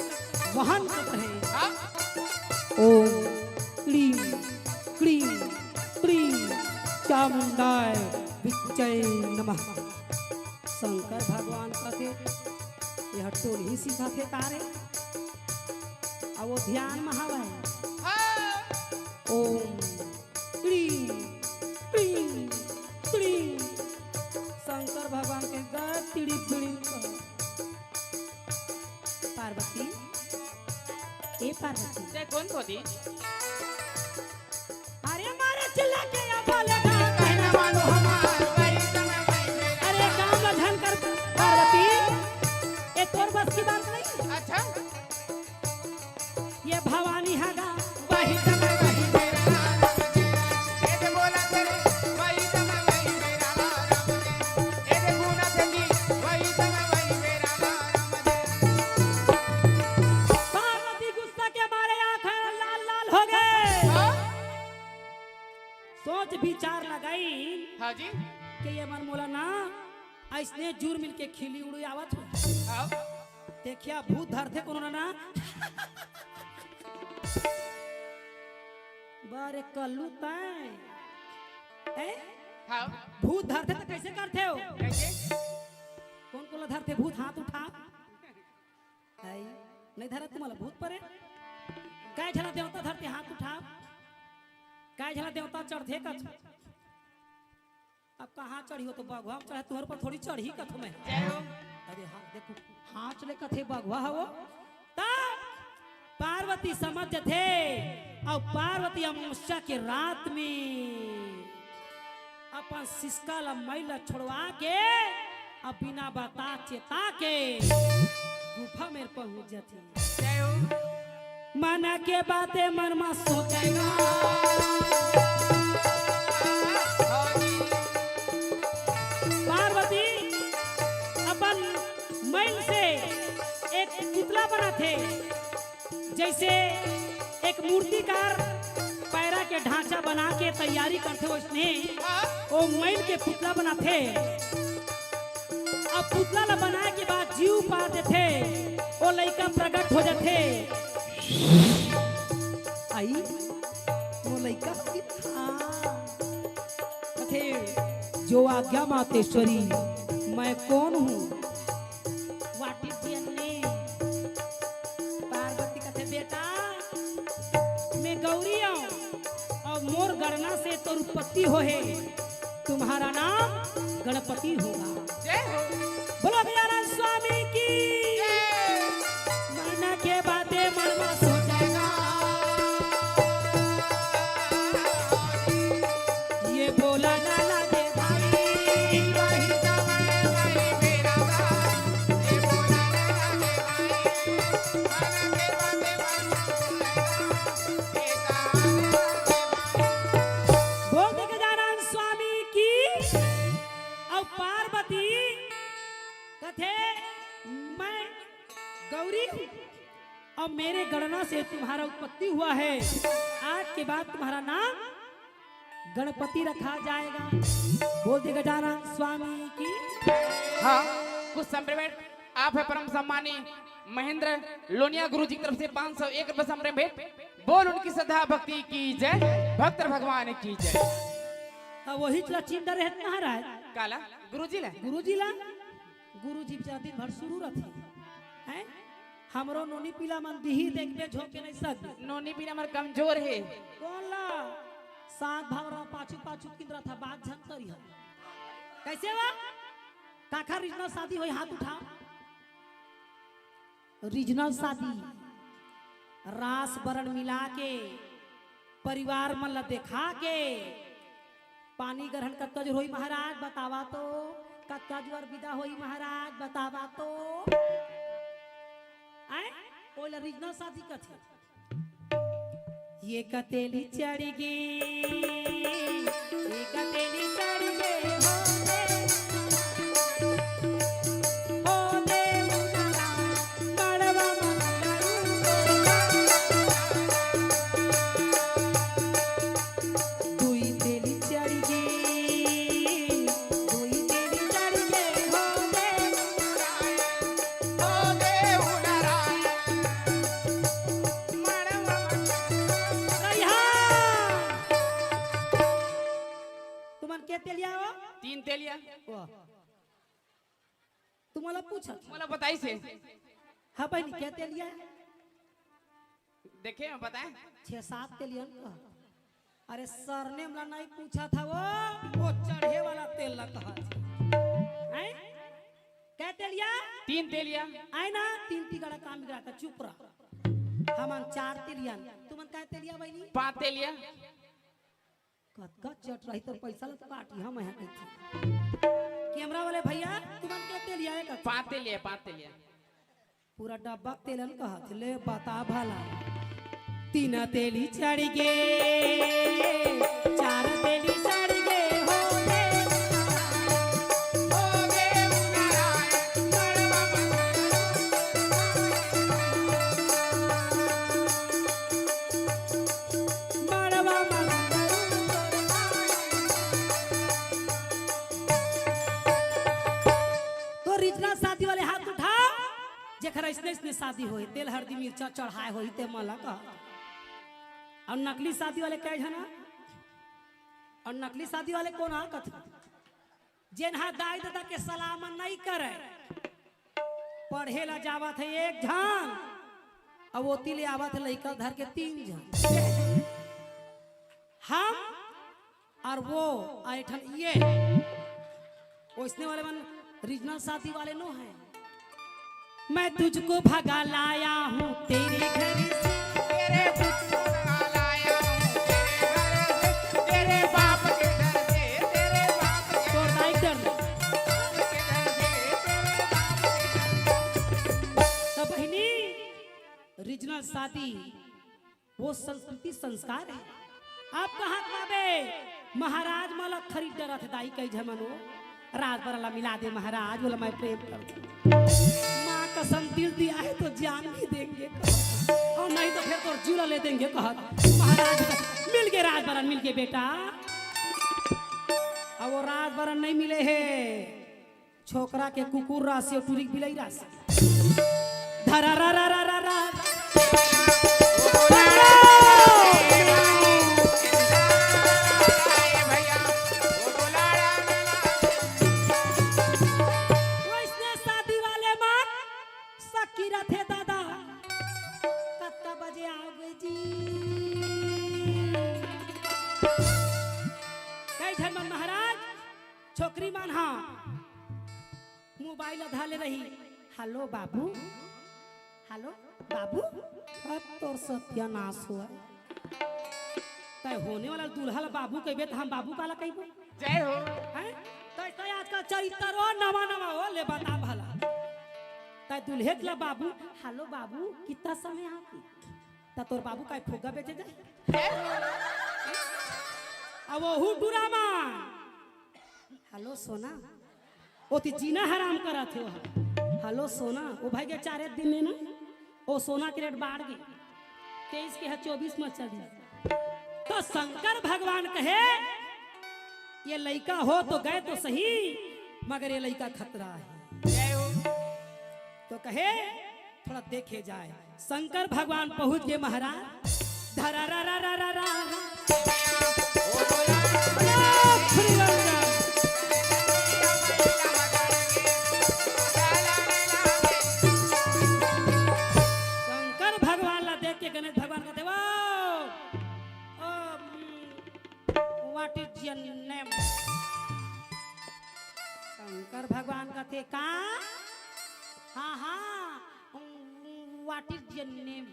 वहन करत रहे। हाँ। ओम क्लीं क्लीं क्लीं चामुंडाय विच्चय नमः। शंकर भगवान कथे, "यह टोनही सिखाथे का रे?" अउ वो ध्यान म हवय। हाँ। ओम क्लीं क्लीं क्लीं। शंकर भगवान के गा तिड़ी बिड़ी। पार्वती, ए पार्वती। ते कोन खोदी? अरे मारे चिल्ला के या बोले गा, कहना मानो हमार, वही समय वही बेरा। अरे काम ला झन कर पार्वती, ए तोर बस की बात नहीं। अच्छा। ये भवानी हगा, वही समय वही बेरा। ए दे बोला थे जी, वही समय वही बेरा। ए दे बोला थे जी, वही समय वही बेरा। पार्वती गुस्सा के मारे आंखें लाल लाल हो गए। हाँ? सोच विचार लगाई हाँ जी। कि ये मन मोला ना अइसने जुर मिल के खिली उड़ी आवत हो। हाँ। देखिया भूत धरथे कोनो ना। बारे कल्लू तैं। ए? हाँ। भूत धरथे त कइसे करथे हो? कइसे? कोन कोन ला धरथे भूत? हाथ उठा। आई, नहीं धरत तुम्हारा भूत परे? काय झला देवता धरथे हाथ उठा? काय झला देवता चढ़थे कछु? अब कहाँ चढ़ी हो तो बघवा म चढ़े, तुहर पर थोड़ी चढ़ी कथो मैं। जय हो। अरे हाँ, देखो, हाँच ले कथे बघवा हवो। त पार्वती समझ जथे, अउ पार्वती अमावस्या के रात में अपन सिसका ला मइल ला छोड़वा के, अब बिना बता चेता के गुफा में पहुंच जथे। जय हो। मन के बातें मन मा सोचेगा। पार्वती अपन मइल से एक पुतला बनाथे, जइसे एक मूर्तिकार पैरा के ढांचा बना के तैयारी करथे, वइसने ओ मइल के पुतला बनाथे। अब पुतला ला बनाए के बाद जीव पार देथे, ओ लइका प्रगट हो जाथे। आई, वो लइका हो गे। हाँ। कथे, "जो आज्ञा मातेश्वरी, मैं कौन हूँ?" What is your name? Parvati कथे, "बेटा, मैं गौरी हूँ और मोर गणना से तोर उत्पत्ति होहे।" तुम्हारा नाम गणपति होगा। जय हो। बोलो गजानन स्वामी की। जय। मन के बातें मन में सोचेगा। ये बोला ना लागे भाई। बोल दे गजानन स्वामी की। अउ पार्वती कथे, "मैं गौरी हूँ और मेरे गणना से तुम्हारा उत्पत्ति हुआ है। आज के बाद तुम्हारा नाम गणपति रखा जाएगा।" बोल दे गजानन स्वामी की। हाँ, कुछ समय में आप है परम सम्मानी महेंद्र लोनिया गुरु जी की तरफ से पाँच सौ एक रुपए संप्रेम भेंट। बोल उनकी श्रद्धा भक्ति की जय, भक्त भगवान की जय। अब वही चला चिंता रहत महाराज। काला? गुरु जी ला? गुरु जी ला? टिप चार दिन भर शुरू रथे। हैं? हमरो नोनी पीला मन दिही, देखबे झोंके नहीं सकबे। नोनी पीला हमर कमजोर हे। कौन ला? सात भाव रहो, पाछू पाछू किंदरा था, बात झन करी है। कैसे बा? काखर रिझना शादी होई, हाथ उठाओ। रिझना शादी, रास बरण मिला के, परिवार मन ला देखा के, पानी ग्रहण कतका जुर होई महाराज, बतावा तो। कतका जुर विदा होई महाराज, बतावा तो। आय, ओला रिझना शादी कथे। ये कतेली चढ़ गे, ये कतेली चढ़ गे, हो दे, हो दे उनरा, मड़वा मंगरू। दुई तेली चढ़ गे, दुई तेली चढ़ गे, हो दे, हो दे उनरा। रहिहा। तुमन के तेलिया हो? तीन तेलिया। वाह। तुमला पूछत। मोला बताइस हे। हाँ बहिनी, के तेलिया? देखे, मैं बताए। छह सात तेलियन कहा। अरे सरनेम ला नहीं पूछा था वो, वो चढ़े वाला तेल ला कहा। हैं? के तेलिया? तीन तेलिया। आय ना, तीन तिगड़ा काम बिगड़ा था, चुप रह। हमन चार तेलियन, तुमन का तेलिया बहिनी? पाँच तेलिया। कतका चट रही तो पैसा ला तो काटी हम यहाँ कहिथे। कैमरा वाले भैया, तुमन के तेलिया है कतका? पाँच तेलिया, पाँच तेलिया। पूरा डब्बा के तेलन कहत, ले बता भला। तीन तेली चढ़ गे, चार तेली चढ़ गे, हो गे, हो गे उनरा, मड़वा मंगरू। मड़वा मंगरू। तो रिझना शादी वाले हाथ उठाओ, जेकर अइसने अइसने शादी होए, तेल हरदी मिर्चा चढ़ाए होई ते मला कहा। अउ नकली शादी वाले कै झन? अउ नकली शादी वाले कोन हा कथे? जेन हा दाई ददा के सलाह म नइ करे, पढ़े ला जावत हे एक झन, अउ ओती ले आवत हे लइका धर के तीन झन। हम अउ वो, अउ एक ठन ये, ओइसने वाले मन रिझना शादी वाले नो हे। मैं तुझको भगा लाया हूँ तेरे घर से। तेरे तुझको भगा लाया हूँ तेरे घर से, तेरे बाप के डर से, तेरे बाप के तोर दाई के डर से। बाप के डर से, तेरे बाप के डर से। तो बहिनी, रिझना शादी वो संस्कृति संस्कार हे। अब कहाँ पाबे? महाराज मला खरीद डरत हे दाई, कई झमन वो राजबरा ला मिला दे महाराज, बोला मैं प्रेम करता हूँ। माँ कसम दिल दिया है तो जान भी देंगे कहत, अउ नहीं तो फिर तोर जीव ला ले देंगे कहत। महाराज मिल गे राजबरा, मिल गे बेटा। अब वो राजबरा नहीं मिले हे। छोकरा के कुकुर राशि अउ टुरी के बिलाई राशि। धरा रा रा रा रा रा। वइसने शादी वाले मन सकी रथे दादा। कतका बजे आओगे जी? कई झन मन महाराज, छोकरी मन हा मोबाइल ला धर ले रही। हेलो बाबू, हेलो बाबू। अब तोर सत्यानाश होय। तैं होने वाला दूल्हा ला बाबू कहिबे त हम बाबू काला कहिबो? जय हो। हैं? तैं, तैं आजकल चरित्र हो नवा नवा हो, ले बता भला। तैं दूल्हे ला बाबू, हेलो बाबू, कितना समय आगे? त तोर बाबू काय फुग्गा बेचे जाय? जय हो। अब ओहू टूरा मा हेलो सोना, ओती जीना हराम करत हे ओहा। हेलो सोना, ओ भाई के चारे दिन में ना, ओ सोना के रेट बाढ़ गे, तेईस के हा चौबीस में चल दिस। तो शंकर भगवान कहे, ये लइका हो तो गए तो सही, मगर ये लइका खतरा हे। तो कहे, थोड़ा देखे जाए। शंकर भगवान पहुंच गे महाराज। धरा रा रा रा रा रा। अरे, श्री गंगा। कथे का? हाँ, हाँ। What is your name?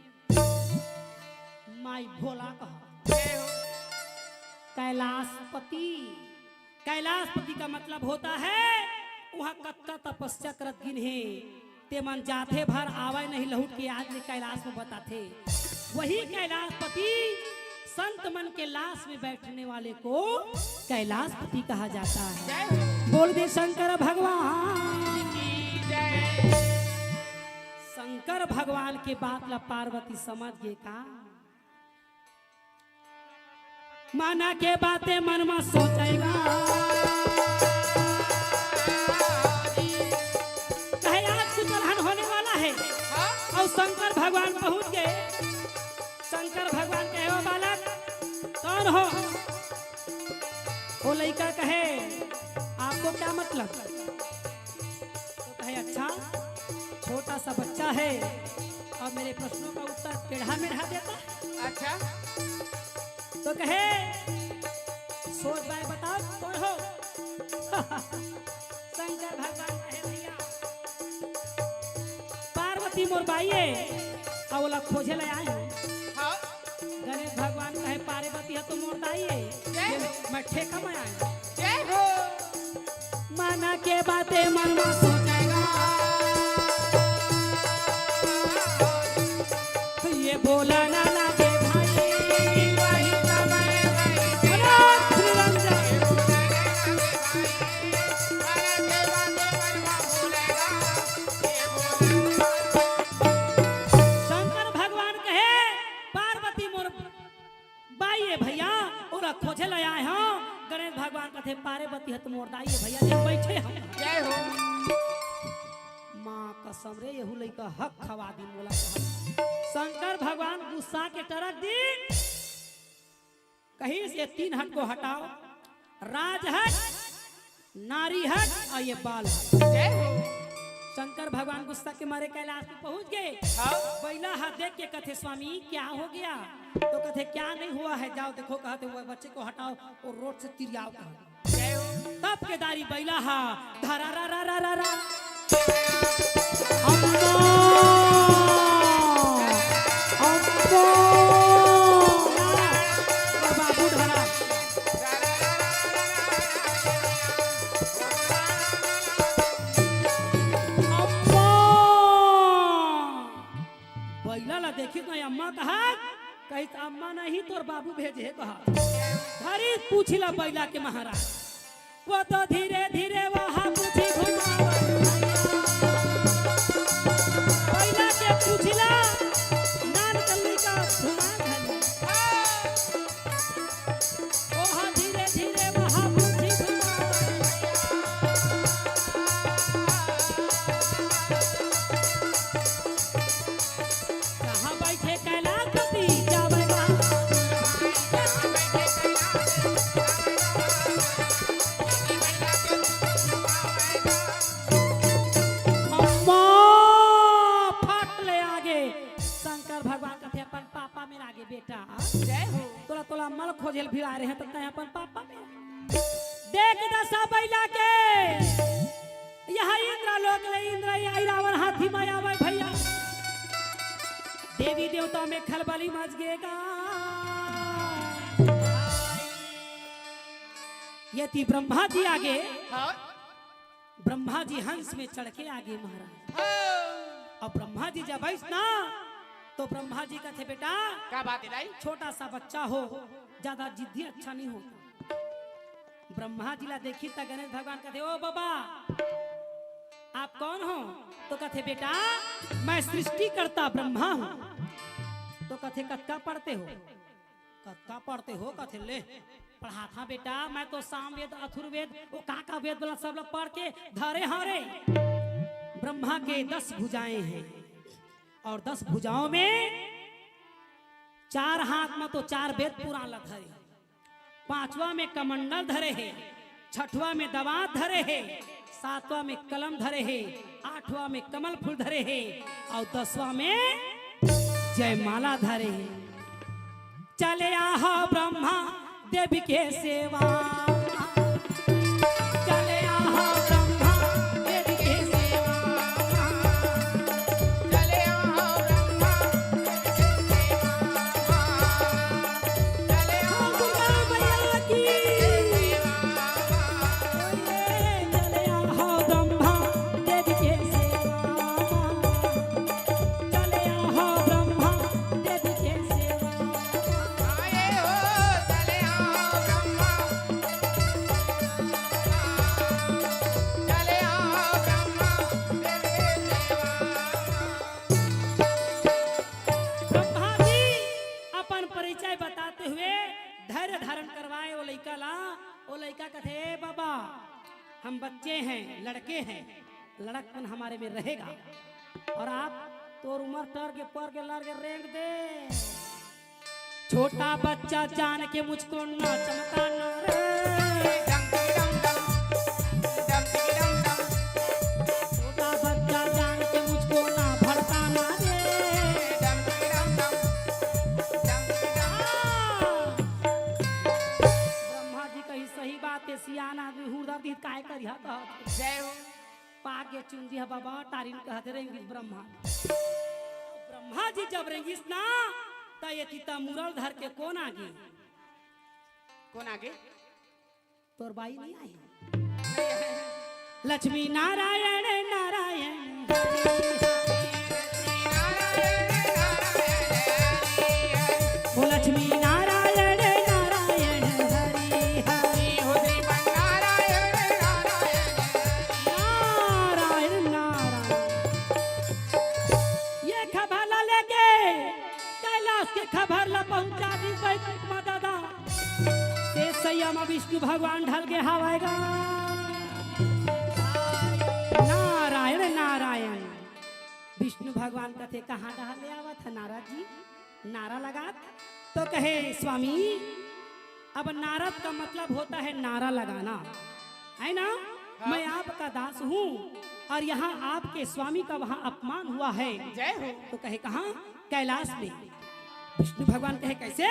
My भोला कहा। कैलाशपति। कैलाशपति का मतलब होता है, वहाँ कतका तपस्या करत गिन हे, ते मन जाथे भर आवय नहीं लहुट के, आज ले कैलाश में बताथे। वही कैलाशपति संत मन के लाश में बैठने वाले को कैलाशपति कहा जाता है। जय हो। बोल दे शंकर भगवान। की जय। शंकर भगवान के बात ला पार्वती समझ गे का? मना के बाते मन में सोचेगा। कहे आज कुछ अलहन होने वाला है। हाँ? और शंकर भगवान पहुंच गए। शंकर भगवान कहे, "ओ बालक, कौन हो?" वो लइका कहे, "आपको क्या मतलब?" तो कहे, "अच्छा, छोटा सा बच्चा है और मेरे प्रश्नों का उत्तर टेढ़ा मेढ़ा देता है।" अच्छा। तो कहे, "सोच बाय बताओ, कौन हो?" शंकर भगवान कहे, "भैया, पार्वती मोर बाई है, और ओला खोजे ले आए हूँ।" हाँ। गणेश भगवान कहे, "पार्वती ह तो मोर दाई है, जय हो। मैं ठेका में आए हूँ।" जय हो। मना के बाते मन में सोचेगा। ये बोला ना लागे भाई। अरे श्री राम जय। शंकर भगवान कहे, "पार्वती मोर बाई ए भैया, ओला खोजे ले आए हंव।" गणेश भगवान कथे, "पार्वती ह त मोर दाई ए भैया, ले बइठे हंव।" जय हो। माँ कसम रे, एहू लइका हक खवा दिन मोला। शंकर भगवान गुस्सा के टरक दिन, कहिस, "ये तीन हट को हटाओ, राज हट, नारी हट और ये बाल हट।" जय हो। शंकर भगवान गुस्सा के मारे कैलाश में पहुंच गए। हाँ। बइला हा देख के कथे, "स्वामी, क्या हो गया?" तो कथे, "क्या नहीं हुआ है, जाओ देखो," कहते हुए बच्चे को हटाओ और रोड से तिरियाव कहा। जय हो। तब के दारी बइला हा, धरा रा रा रा रा रा। अम्मा! अम्मा! बाबू धरा। अम्मा! बइला ला देखिस ना अम्मा कहा, कहिस, "अम्मा नहीं, तोर बाबू भेजे हे," कहा। धरिस पूछी ला बइला के महाराज। वो तो धीरे धीरे वहाँ पूछी घुमावे। बइला के पूछी ला, नान कल्ली का घुमा घली। वहाँ धीरे धीरे वहाँ पूछी घुमावे। कहाँ बैठे कैलाशपति जावेगा? अम्मा, फट ले आगे। शंकर भगवान कथे, "अपन पापा में लागे बेटा।" जय हो। तोला, तोला मल खोजेल भिड़ा रहे हैं, तो तैं अपन पापा में। देख दसा बइला के। यहाँ इंद्र लोक ले इंद्र आई, रावण हाथी में आवे भैया। देवी देवता में खलबली मच गेगा। यदि ब्रह्मा जी आगे, हाँ। ब्रह्मा जी हंस में चढ़ के आगे महाराज। हाँ। अब ब्रह्मा जी जब आइस ना, तो ब्रह्मा जी कथे, "बेटा, का बात है दाई?" छोटा सा बच्चा हो, ज्यादा जिद्दी अच्छा नहीं होता। ब्रह्मा जी ला देखिस त गणेश भगवान कथे, "ओ बाबा, आप कौन हो?" तो कथे, "बेटा, मैं सृष्टिकर्ता ब्रह्मा हूँ।" तो कथे, "कतका पढ़ते हो?" "कतका पढ़ते हो?" कथे, "ले, पढ़ाथा बेटा, मैं तो सामवेद, अथुर्वेद, वो का का वेद वाला सब ला पढ़ के धरे हंव रे।" ब्रह्मा के दस भुजाएं हैं और दस भुजाओं में चार हाथ में तो चार वेद पुराण ला धरे, पांचवा में कमंडल धरे हे, छठवा में दवात धरे हे, सातवां में कलम धरे हे, आठवां में कमल फूल धरे हे और दसवां में जयमाला धरे हे। चले आहा ब्रह्मा देवी के सेवा, चले आहा ब्रह्मा देवी के बच्चे हैं, लड़के हैं, लड़कपन हमारे में रहेगा। और आप तोर उमर टर के, पर के, लर के रेंग दे। छोटा बच्चा जान के मुझको ना चमकाना रे। छोटा बच्चा जान के मुझको ना भड़काना रे। ब्रह्मा जी कही, सही बात है, सियान आदमी हुरदर दी काय करिहा कहत। जय हो। पाक गे चुंदी ह बाबा, टारिन कहत रेंगिस ब्रह्मा। ब्रह्मा जी जब रेंगिस ना, त ये तीता मुरल धर के कोन आगे? कोन आगे? तोर बाई नहीं आई? लक्ष्मी नारायण नारायण हरि। ओ लक्ष्मी नारायण नारायण हरि हरि। नारायण नारायण। ये खबर ला लेके कैलाश के खबर ला पहुंचा दी बैकुंठ मा दादा। ते सैया मा विष्णु भगवान ढल के हवय गा। नारायण नारायण। विष्णु भगवान कथे, कहाँ डहर ले आवत ह नारद जी? नारा लगात तो कहे, स्वामी, अब नारद का मतलब होता है नारा लगाना, है ना? हाँ। मैं आपका दास हूँ और यहाँ आपके स्वामी का वहाँ अपमान हुआ है। जय हो। तो कहे, कहाँ? कैलाश में। विष्णु भगवान कहे, कैसे?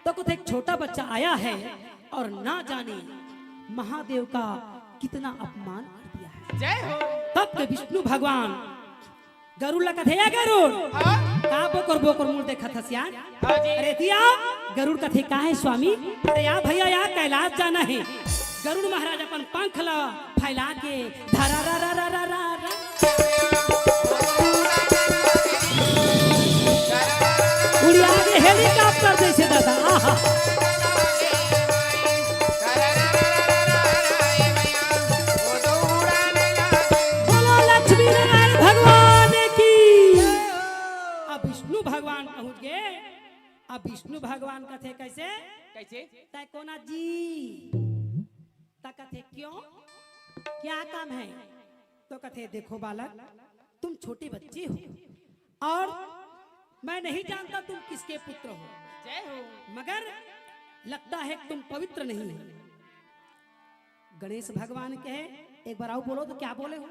तो कुछ एक छोटा बच्चा आया है और ना जाने महादेव का कितना अपमान कर दिया है। जय हो। तब के विष्णु भगवान गरुड़ ला कथे, "ए गरुड़, हाँ? का बोकर बोकर मुड़ देखत हस यार?" हाँ जी। अरे दिया, गरुड़ कथे, "का है स्वामी?" "अरे या भैया, या कैलाश जाना है।" गरुड़ महाराज अपन पंख ला फैला के धरा रा रा रा रा रा रा। उड़िया के हेलीकॉप्टर जैसे दादा। आहा। बोलो लक्ष्मी नारायण भगवान की। अब विष्णु भगवान पहुंच गए। अब विष्णु भगवान कथे, कैसे? कैसे? तय कोना जी? त कथे, क्यों? क्या काम है? तो कथे, देखो बालक, तुम छोटे बच्चे हो और मैं नहीं जानता तुम किसके पुत्र हो, जय हो। मगर लगता है तुम पवित्र नहीं हो। गणेश भगवान कहे, एक बार आओ बोलो तो क्या बोले हो?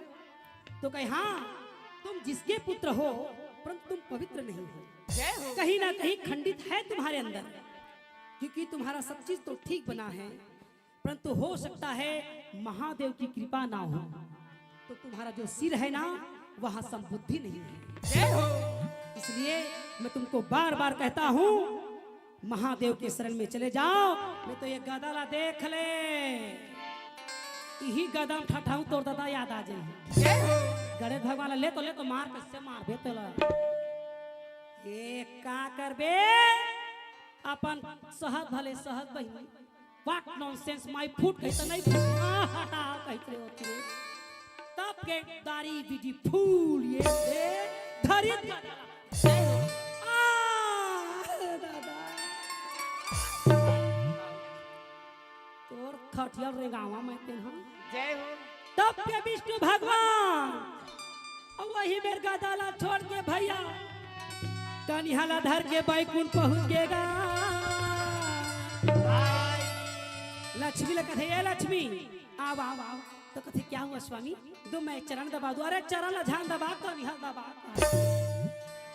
तो कहे, हाँ, तुम जिसके पुत्र हो, परंतु तुम पवित्र नहीं हो। जय हो। कहीं ना कहीं खंडित है तुम्हारे अंदर, क्योंकि तुम्हारा सब चीज तो ठीक बना है, परंतु हो सकता है महादेव की कृपा ना हो, तो तुम्हारा जो सिर है ना, वहाँ संबुद्धि नहीं है। जय हो। इसलिए मैं तुमको बार बार कहता हूँ, महादेव के शरण में चले जाओ, नहीं तो ये गदा ला देख ले, इही गदा म ठठाऊ तोर दादा याद आ जाही। जय हो। गणेश भगवान ला ले तो, ले तो मार, कैसे मारबे तोला? ये का करबे? अपन सहज भले सहज बहिनी। What nonsense, my foot कही त नहीं फूट। आ, हटा, कही त रे होती रे। तब के दारी बीड़ी फूल ये से धरी। आ, दादा। तोर खटिया रेंगावा मैं तेन हम। जय हो। तब के विष्णु भगवान, अउ वही मेर गदा ला छोड़ के भैया, कनिहा ला धर के बैकुंठ पहुंच गे गा। लक्ष्मी ला कथे, "ए लक्ष्मी, आव, आव, आव।" तो कथे, "क्या हुआ स्वामी?" दो मैं चरण दबा दूं। अरे चरण ला झन दबा, कनिहा दबा।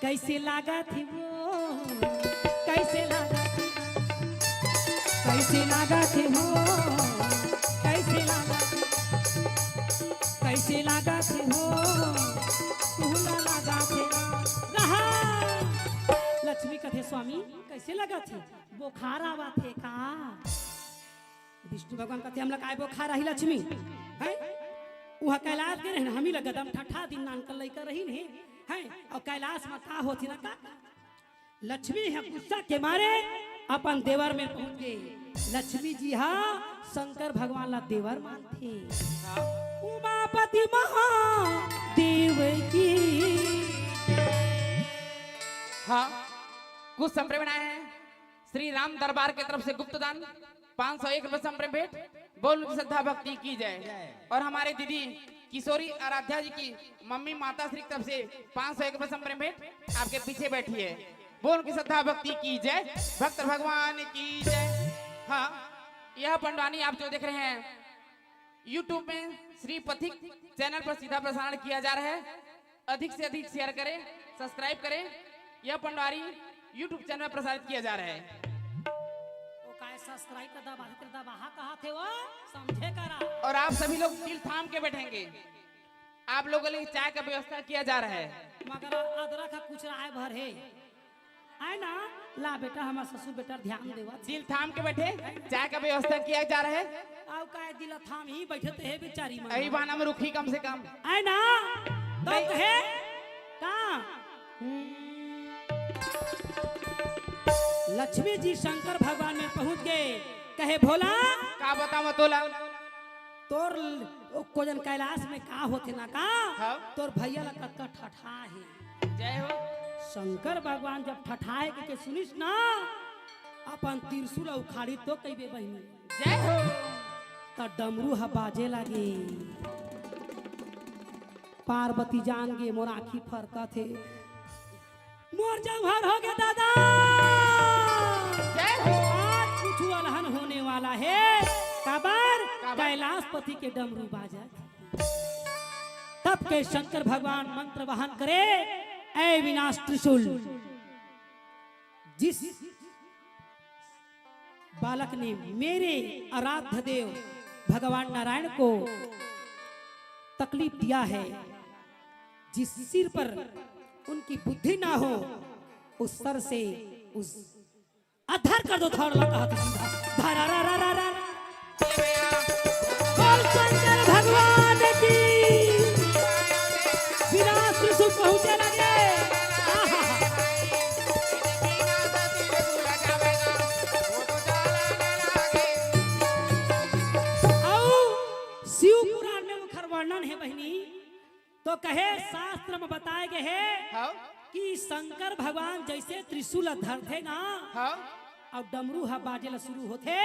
कैसे लागत हे वो, कैसे लागत हे, कैसे लागत हे वो, कैसे लागत हे, कैसे लागत हे वो, तुहला लागत हे। रहा। लक्ष्मी कथे, "स्वामी, कैसे लागत हे? बोखार आवत हे का?" विष्णु भगवान कथे, "हमला काय बोखार आही लक्ष्मी? हैं? उहा कैलाश गे रहिन, हमी ला गदा म ठठा दिन नानकन लइका रहिन हे, हैं? अउ कैलाश म का होथे ना का?" लक्ष्मी ह गुस्सा के मारे अपन देवर में पहुंच गे। लक्ष्मी जी हा शंकर भगवान ला देवर मानथे। उमापति महादेव की। हाँ, कुछ संप्रेम आए हैं। श्री राम दरबार की तरफ से गुप्त दान पाँच सौ एक रुपये संप्रेम भेंट। बोल उनकी श्रद्धा भक्ति की जय। जय। और हमारे दीदी किशोरी आराध्या जी की मम्मी माता श्री की तरफ से पाँच सौ एक रुपए संप्रेम भेंट आपके पीछे बैठी है। बोल उनकी श्रद्धा भक्ति की जय, भक्त भगवान की जय। हाँ, यह पंडवानी आप जो देख रहे हैं, YouTube में श्री पथिक चैनल पर सीधा प्रसारण किया जा रहा है। अधिक से अधिक शेयर करें, सब्सक्राइब करें। यह पंडवारी YouTube चैनल पर प्रसारित किया जा रहा है। वो काय सब्सक्राइब कर दबा, कर दबा, हाँ, कहा थे वो? समझे करा। और आप सभी लोग दिल थाम के बैठेंगे, आप लोगों के लिए चाय का व्यवस्था किया जा रहा है। मगर अदरक का कुछ राय भर है, है ना? ला बेटा, हमार ससुर बेटा ध्यान देवा। दिल थाम के बैठे, चाय का व्यवस्था किया जा रहा है। आउ काय दिल थाम ही बैठे तो है बेचारी मन। यही बहाना में रुकी कम से कम। है ना? तो नहीं। कहे का? हम्म। लक्ष्मी जी शंकर भगवान में पहुंच गए, कहे भोला। का बतावा तोला? तोर ल-, ओ कोजन कैलाश में का होथे ना का? हाँ। तोर भैया ला कतका ठठा हे। जय हो। शंकर भगवान जब ठठाए के, के सुनिस ना, अपन त्रिशूल उखाड़ी तो कहिबे बहिनी। जय हो। त डमरू ह बाजे लागे। पार्वती जान गे, मोर आँखी फरकत हे। मोर जौहर हो गे दादा। जय हो। आज कुछ अलहन होने वाला है। काबर? काबर? कैलाशपति के डमरू बाजत। तब के शंकर भगवान मंत्र वाहन करे, ऐ विनाश त्रिशूल, जिस बालक ने मेरे आराध्य देव भगवान नारायण को तकलीफ दिया है, जिस सिर पर उनकी बुद्धि ना हो, उस सर से उस अधर कर दो, धड़ लगा हाथ सीधा। धरा रा रा रा रा। बोल शंकर भगवान की। विनाश त्रिशूल पहुंचे लगे। आहा। अउ शिव पुराण में ओखर वर्णन हे बहिनी, तो कहे शास्त्र में बताए गए हे हाँ। कि शंकर भगवान जैसे त्रिशूल धरथे ना, हाँ। अउ डमरू ह बाजे ला शुरू होथे,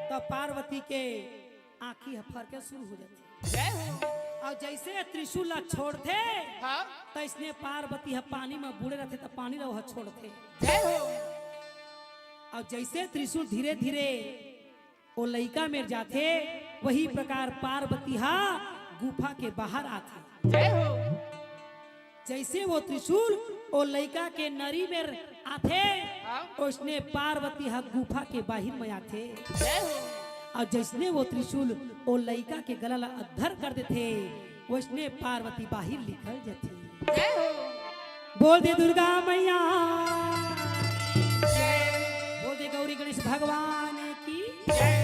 त पार्वती के आँखी ह फरके शुरू हो जाथे। जय हो। अउ जैसे त्रिशूल ला छोड़थे, हाँ। त इसने पार्वती ह पानी में बूड़े रथे, त पानी ला ओह छोड़थे। जय हो। अउ जैसे त्रिशूल धीरे धीरे ओ लइका मेर जाथे, वही प्रकार पार्वती ह गुफा के बाहर आथे। जय हो। जैसे वो त्रिशूल ओ लइका के नरी मेर आथे, हाँ। ओइसने पार्वती ह गुफा के बाहिर में आथे। जय हो। अउ जइसने वो त्रिशूल ओ लइका के गला ला अद्धर कर देथे, ओइसने पार्वती बाहिर निकल जाथे। जय हो। बोल दे दुर्गा मैया। जय। बोल दे गौरी गणेश भगवान की। जय।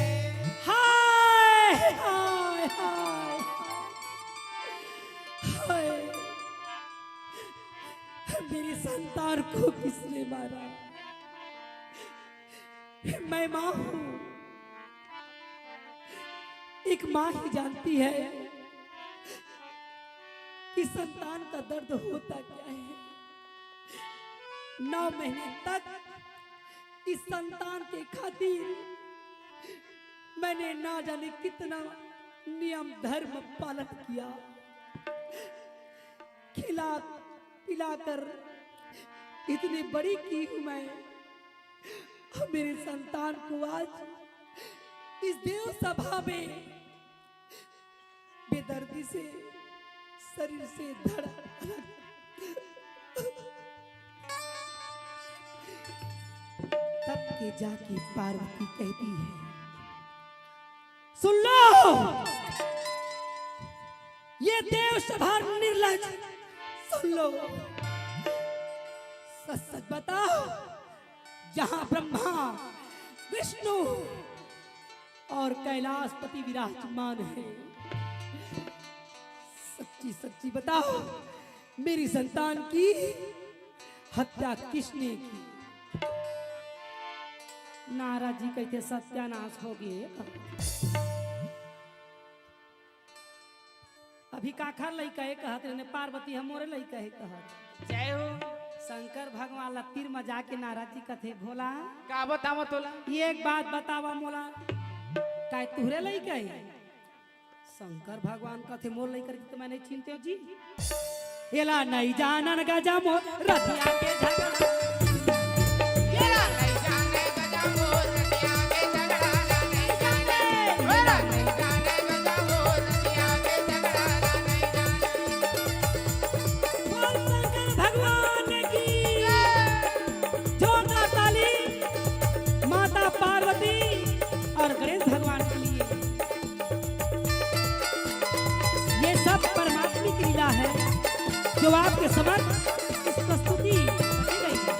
हाय, हाय, हाय, हाय। मेरी संतान को किसने मारा? मैं माँ हूँ, एक माँ ही जानती है कि संतान का दर्द होता क्या है। नौ महीने तक इस संतान के खातिर मैंने ना जाने कितना नियम धर्म पालन किया। खिला पिलाकर इतनी बड़ी की हूँ मैं। अब मेरे संतान को आज इस देव सभा में बेदर्दी से शरीर से धड़ अलग। तब के जाके पार्वती कहती है, सुन लो, ये देव सभा निर्लज, सुन लो, सच सच बताओ, जहां ब्रह्मा, विष्णु और कैलाशपति विराजमान है, सच्ची सच्ची बताओ, मेरी संतान की हत्या किसने की? नारद जी कहते, सत्यानाश हो गए। अभी काखर लइका हे कहत रहे, पार्वती ह मोरे लइका हे कहत। जय हो। शंकर भगवान ला तीर में जाके नारद जी कथे, भोला, का बतावा तोला? एक बात बतावा मोला, ताय तुहरे लइका हे। शंकर भगवान कथे, "मोर लइका रहितिस त मैं नइ चिनतेंव जी।" एला नइ जानन गजा मोर रतिया के झगड़ा। एला नइ जाने गजा मोर रतिया के झगड़ा ला नइ जाने। एला नइ जाने गजा मोर रतिया के झगड़ा ला नइ जाने। बोल शंकर भगवान की। जोरदार ताली माता पार्वती और गणेश भगवान के लिए। ये सब परमात्मा की लीला है, जो आपके समक्ष इस प्रस्तुति रखी गई है।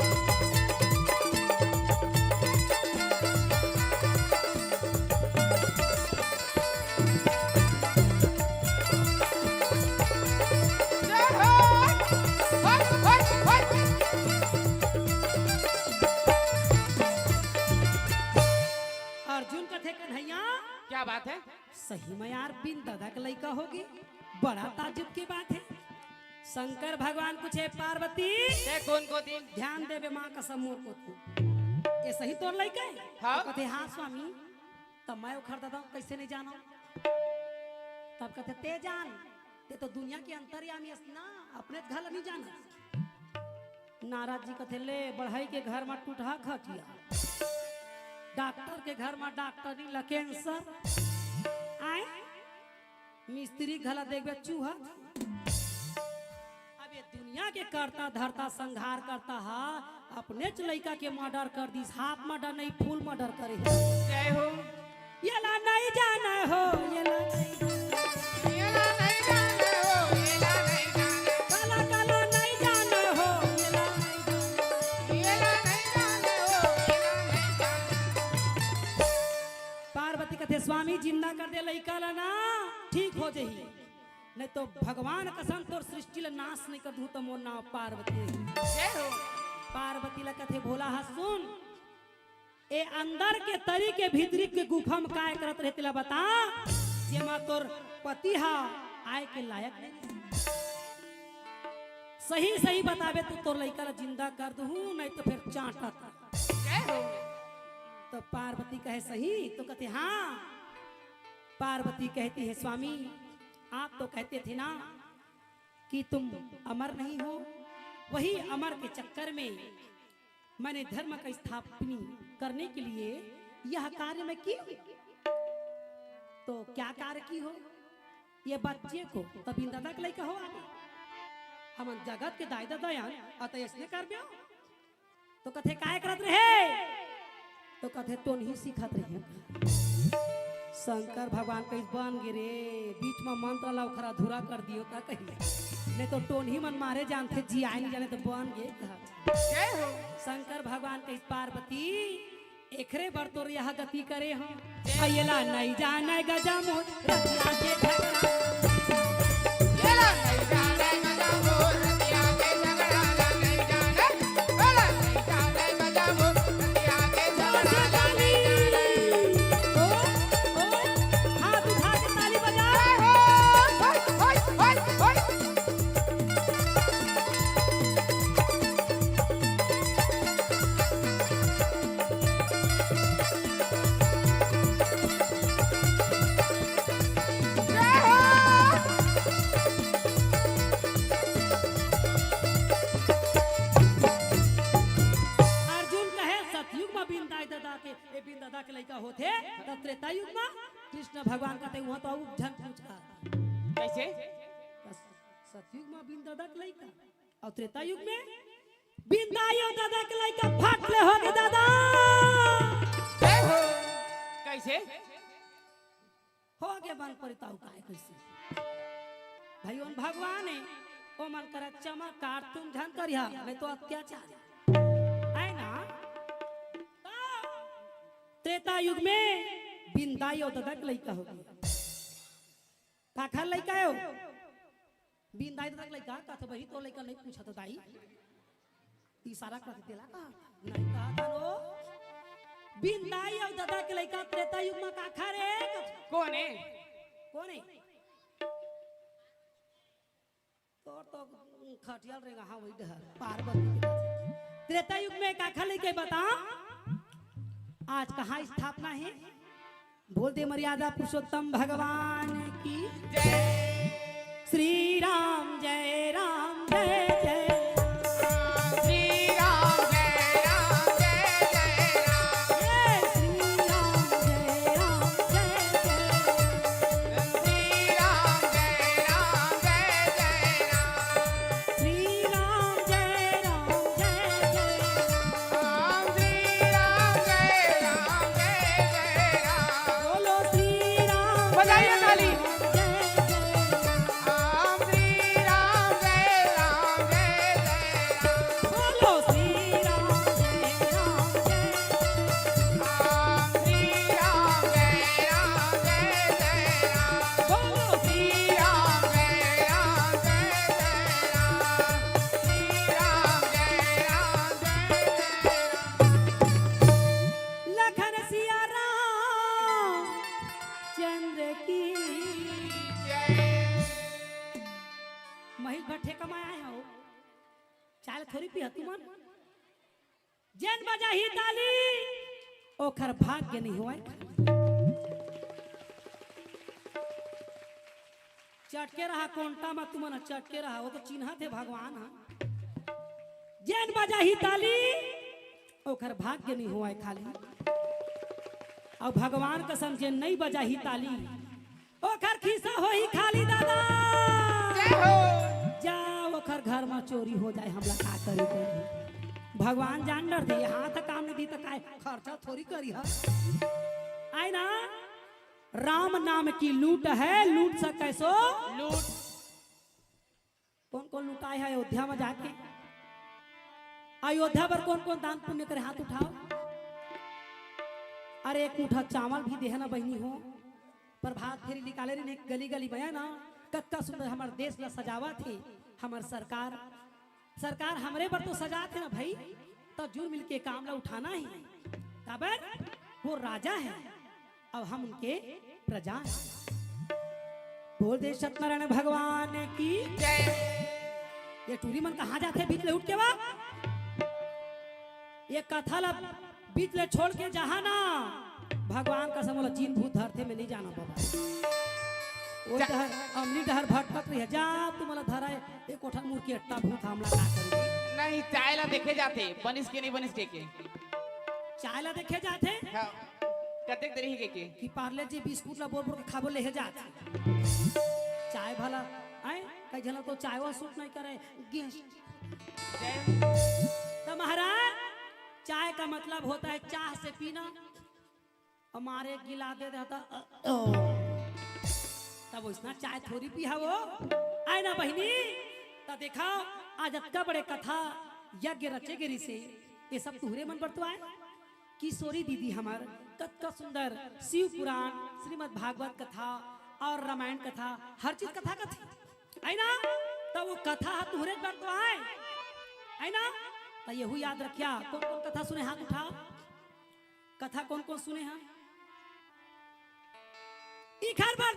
अर्जुन कथे, "कन्हैया।" क्या बात है? सही में यार, बिन ददा के लइका होगे, बड़ा ताज्जुब के बात हे। शंकर भगवान पूछे, "पार्वती।" ते कोन कोती? ध्यान देबे माँ कसम मोर कोती। ए सही तोर लइका हे? हाँ। तो कथे, "हाँ स्वामी।" तब मैं ओखर ददा कइसे नइ जानंव? तब कथे, "ते जान, ते तो दुनिया के अंतर्यामी अस ना, अपने घर ल नइ जानस।" नारद जी कथे, "ले, बढ़ई के घर म टूटहा खटिया, डॉक्टर के घर म डॉक्टरी ल कैंसर, आय, मिस्त्री घला देखबे चूहा।" अब ये दुनिया के करता धरता संहार करता हा, अपनेच लइका के मर्डर कर दिस, हाफ मर्डर नहीं, फुल मर्डर करे हे। जय हो। एला नइ जाने हो, एला नइ जाने। एला नइ जाने हो, एला नइ जाने। काला, काला नइ जाने हो, एला नइ जाने। एला नइ जाने हो, एला नइ जाने। पार्वती कथे, "स्वामी, जिंदा कर दे लइका ला ना, ठीक हो जही। नहीं तो भगवान कसम तोर सृष्टि ला नाश नइ कर दूं, त मोर नाम पार्वती नहीं।" जय हो। पार्वती ला कथे, "भोला हा सुन, ए अंदर के तरी के भीतरी के गुफा म काय करत रहे तेला बता, जेमा तोर पति हा आय के लायक नहीं।" सही सही बताबे त तोर लइका ला जिंदा कर दूं, नहीं तो फिर चांटत। जय हो। तो पार्वती कहे, "सही?" तो कथे, "हाँ।" पार्वती कहती है, "स्वामी, आप तो कहते थे ना कि तुम अमर नहीं हो, वही अमर के चक्कर में मैंने धर्म का स्थापनी करने के लिए यह कार्य मैं की हूँ।" तो क्या कार्य की हो? ये बच्चे को, त बिन ददा के लइका हो आगे। हमन जगत के दाई ददा आन, अतः अइसने करबे। तो कथे, "काय करत रहे?" तो कथे, "टोनही सीखत रहे।" शंकर भगवान कहिस, "बन गे रे, बीच म मंत्र ला ओखर अधूरा कर दियो का कहिए, नहीं तो टोनही मन मारे जानथे, जियाए नहीं जाने तो बन गे।" कहा। जय हो। शंकर भगवान कहिस, "पार्वती, एखरे बर तोर यह गति करे हंव।" अइला नइ जाने गजा मोर रतिया के झगड़ा। एला नइ जाने गजा मोर रतिया के झगड़ा ला नइ जाने। एला नइ जाने गजा मोर रतिया के झगड़ा ला नइ जाने। ओ, ओ, हाथ उठा के ताली बजा। जय हो, होय, होय, होय, होय। अर्जुन कहे, "सतयुग म बिन दाई ददा के, ए बिन ददा के लइका होथे, त त्रेता युग म?" कृष्ण भगवान कथे, "उहाँ तो अउ झन पूछ का।" कइसे? सतयुग म बिन ददा के लइका, अउ त्रेता युग में बिन दाई अउ ददा के लइका फट ले होगे दादा। जय हो। कइसे? होगे बन परे त अउ काय कइसे? भई ओन भगवान हे, ओमन करा चमत्कार तुम झन करिहा, नहीं तो अत्याचार। हे ना? त त्रेता युग में बिन दाई अउ ददा के लइका होगे। काखर लइका हे ओ? बिन दाई ददा के लइका, कथे बही तोर लइका नहीं पूछत दाई। इशारा कर तेला का? नहीं कहा था नो। बिन दाई अउ ददा के लइका त्रेता युग म काखर हे? कोन हे? कोन हे? तोर तो खटियाल रेंगा, हाँ, वही डहर, पार्वती के पास। त्रेता युग में काखर लइका बता? आज कहाँ स्थापना हे? बोल दे मर्यादा पुरुषोत्तम भगवान की। श्री राम जय राम जय जय। श्री राम जय राम जय जय राम। जय श्री राम जय राम जय जय। श्री राम जय राम जय जय राम। श्री राम जय राम जय जय राम। श्री राम जय राम जय जय राम। बोलो श्री राम बजाइए ताली। जय जय राम। श्री राम जय राम जय जय राम। बोलो श्री राम जय राम जय जय राम। श्री राम जय राम जय जय राम। बोलो श्री राम जय राम जय जय राम। श्री राम जय राम जय जय राम। लखन सिया राम चंद्र की। महेश भट्टे कमाए आए हो, चाल थोड़ी पिया तुमन। जेन बजाही ताली, ओखर भाग्य नहीं होय। चटके रहा कोंटा म तुमन, चटके रहा, वो तो चिन्हत हे भगवान ह। जेन बजाही ताली, ओखर भाग्य नहीं होय खाली। अउ भगवान कसम, जेन नहीं बजाही ताली, ओखर खिस्सा होही खाली दादा। जय हो। जा ओखर घर म चोरी हो जाए, हमला का करे पड़ही। भगवान जान डरथे, हाथ काम नहीं दी त काय खर्चा थोड़ी करी ह। आय ना, राम नाम की लूट है, लूट सके सो लूट। कौन कौन लुटाए है अयोध्या में जाके? अयोध्या बर कौन कौन दान पुण्य करे, हाथ उठाओ। अरे एक मुठा चावल भी देहे ना बहिनी हो। प्रभात फेरी निकाले रहिन, गली गली में ना, कतका सुंदर हमर देश ला सजावत हे हमर सरकार। सरकार हमरे बर तो सजात हे ना भाई, त जुल मिल के काम ला उठाना हे। काबर वो राजा हे, अब हम उनके प्रजा हे। बोल दे सत्यनारायण भगवान की। जय। ये टूरी मन कहाँ जाथे बीच ले उठ के बा? ये कथा ला बीच ले छोड़ के जहाँ ना, भगवान कसम, मोला जीन भूत धरथे, मैं नहीं जाना बाबा। वो जा। डहर, अमली डहर भटकत रही है, जा तू मोला धरा है, एक कोठा मुड़ के अट्टा भूत हमला का करी। नहीं, चाय ला देखे जाथे, बनिस के नहीं बनिस के के। चाय ला देखे जाथे? हाँ, कतेक देरी के के? कि पार्ले जी बिस्कुट ला बोर बोर के खाबो लेहे जाथे। चाय भला, आए, कई झन तो चाय वो सूट नहीं करे, गैस। जय। तो महाराज, चाय का मतलब होता है चाह से पीना। हमारे गिला दे देता, अ, अ। तब उसना चाय थोड़ी पी हवो। आय ना बहिनी, त देखा, आज अतका बड़े कथा यज्ञ रचे गे रिसे, ये सब तुहरे मन बर तो आय। किशोरी दीदी हमर कतका सुंदर शिव पुराण, श्रीमद् भागवत कथा और रामायण कथा, हर चीज कथा कथे। है ना? त वो कथा ह तुहरे बर तो आय। है ना? त यहू याद रखिया, कौन कौन कथा सुने, हाथ उठा। कथा कौन कौन सुने हा? इखर बर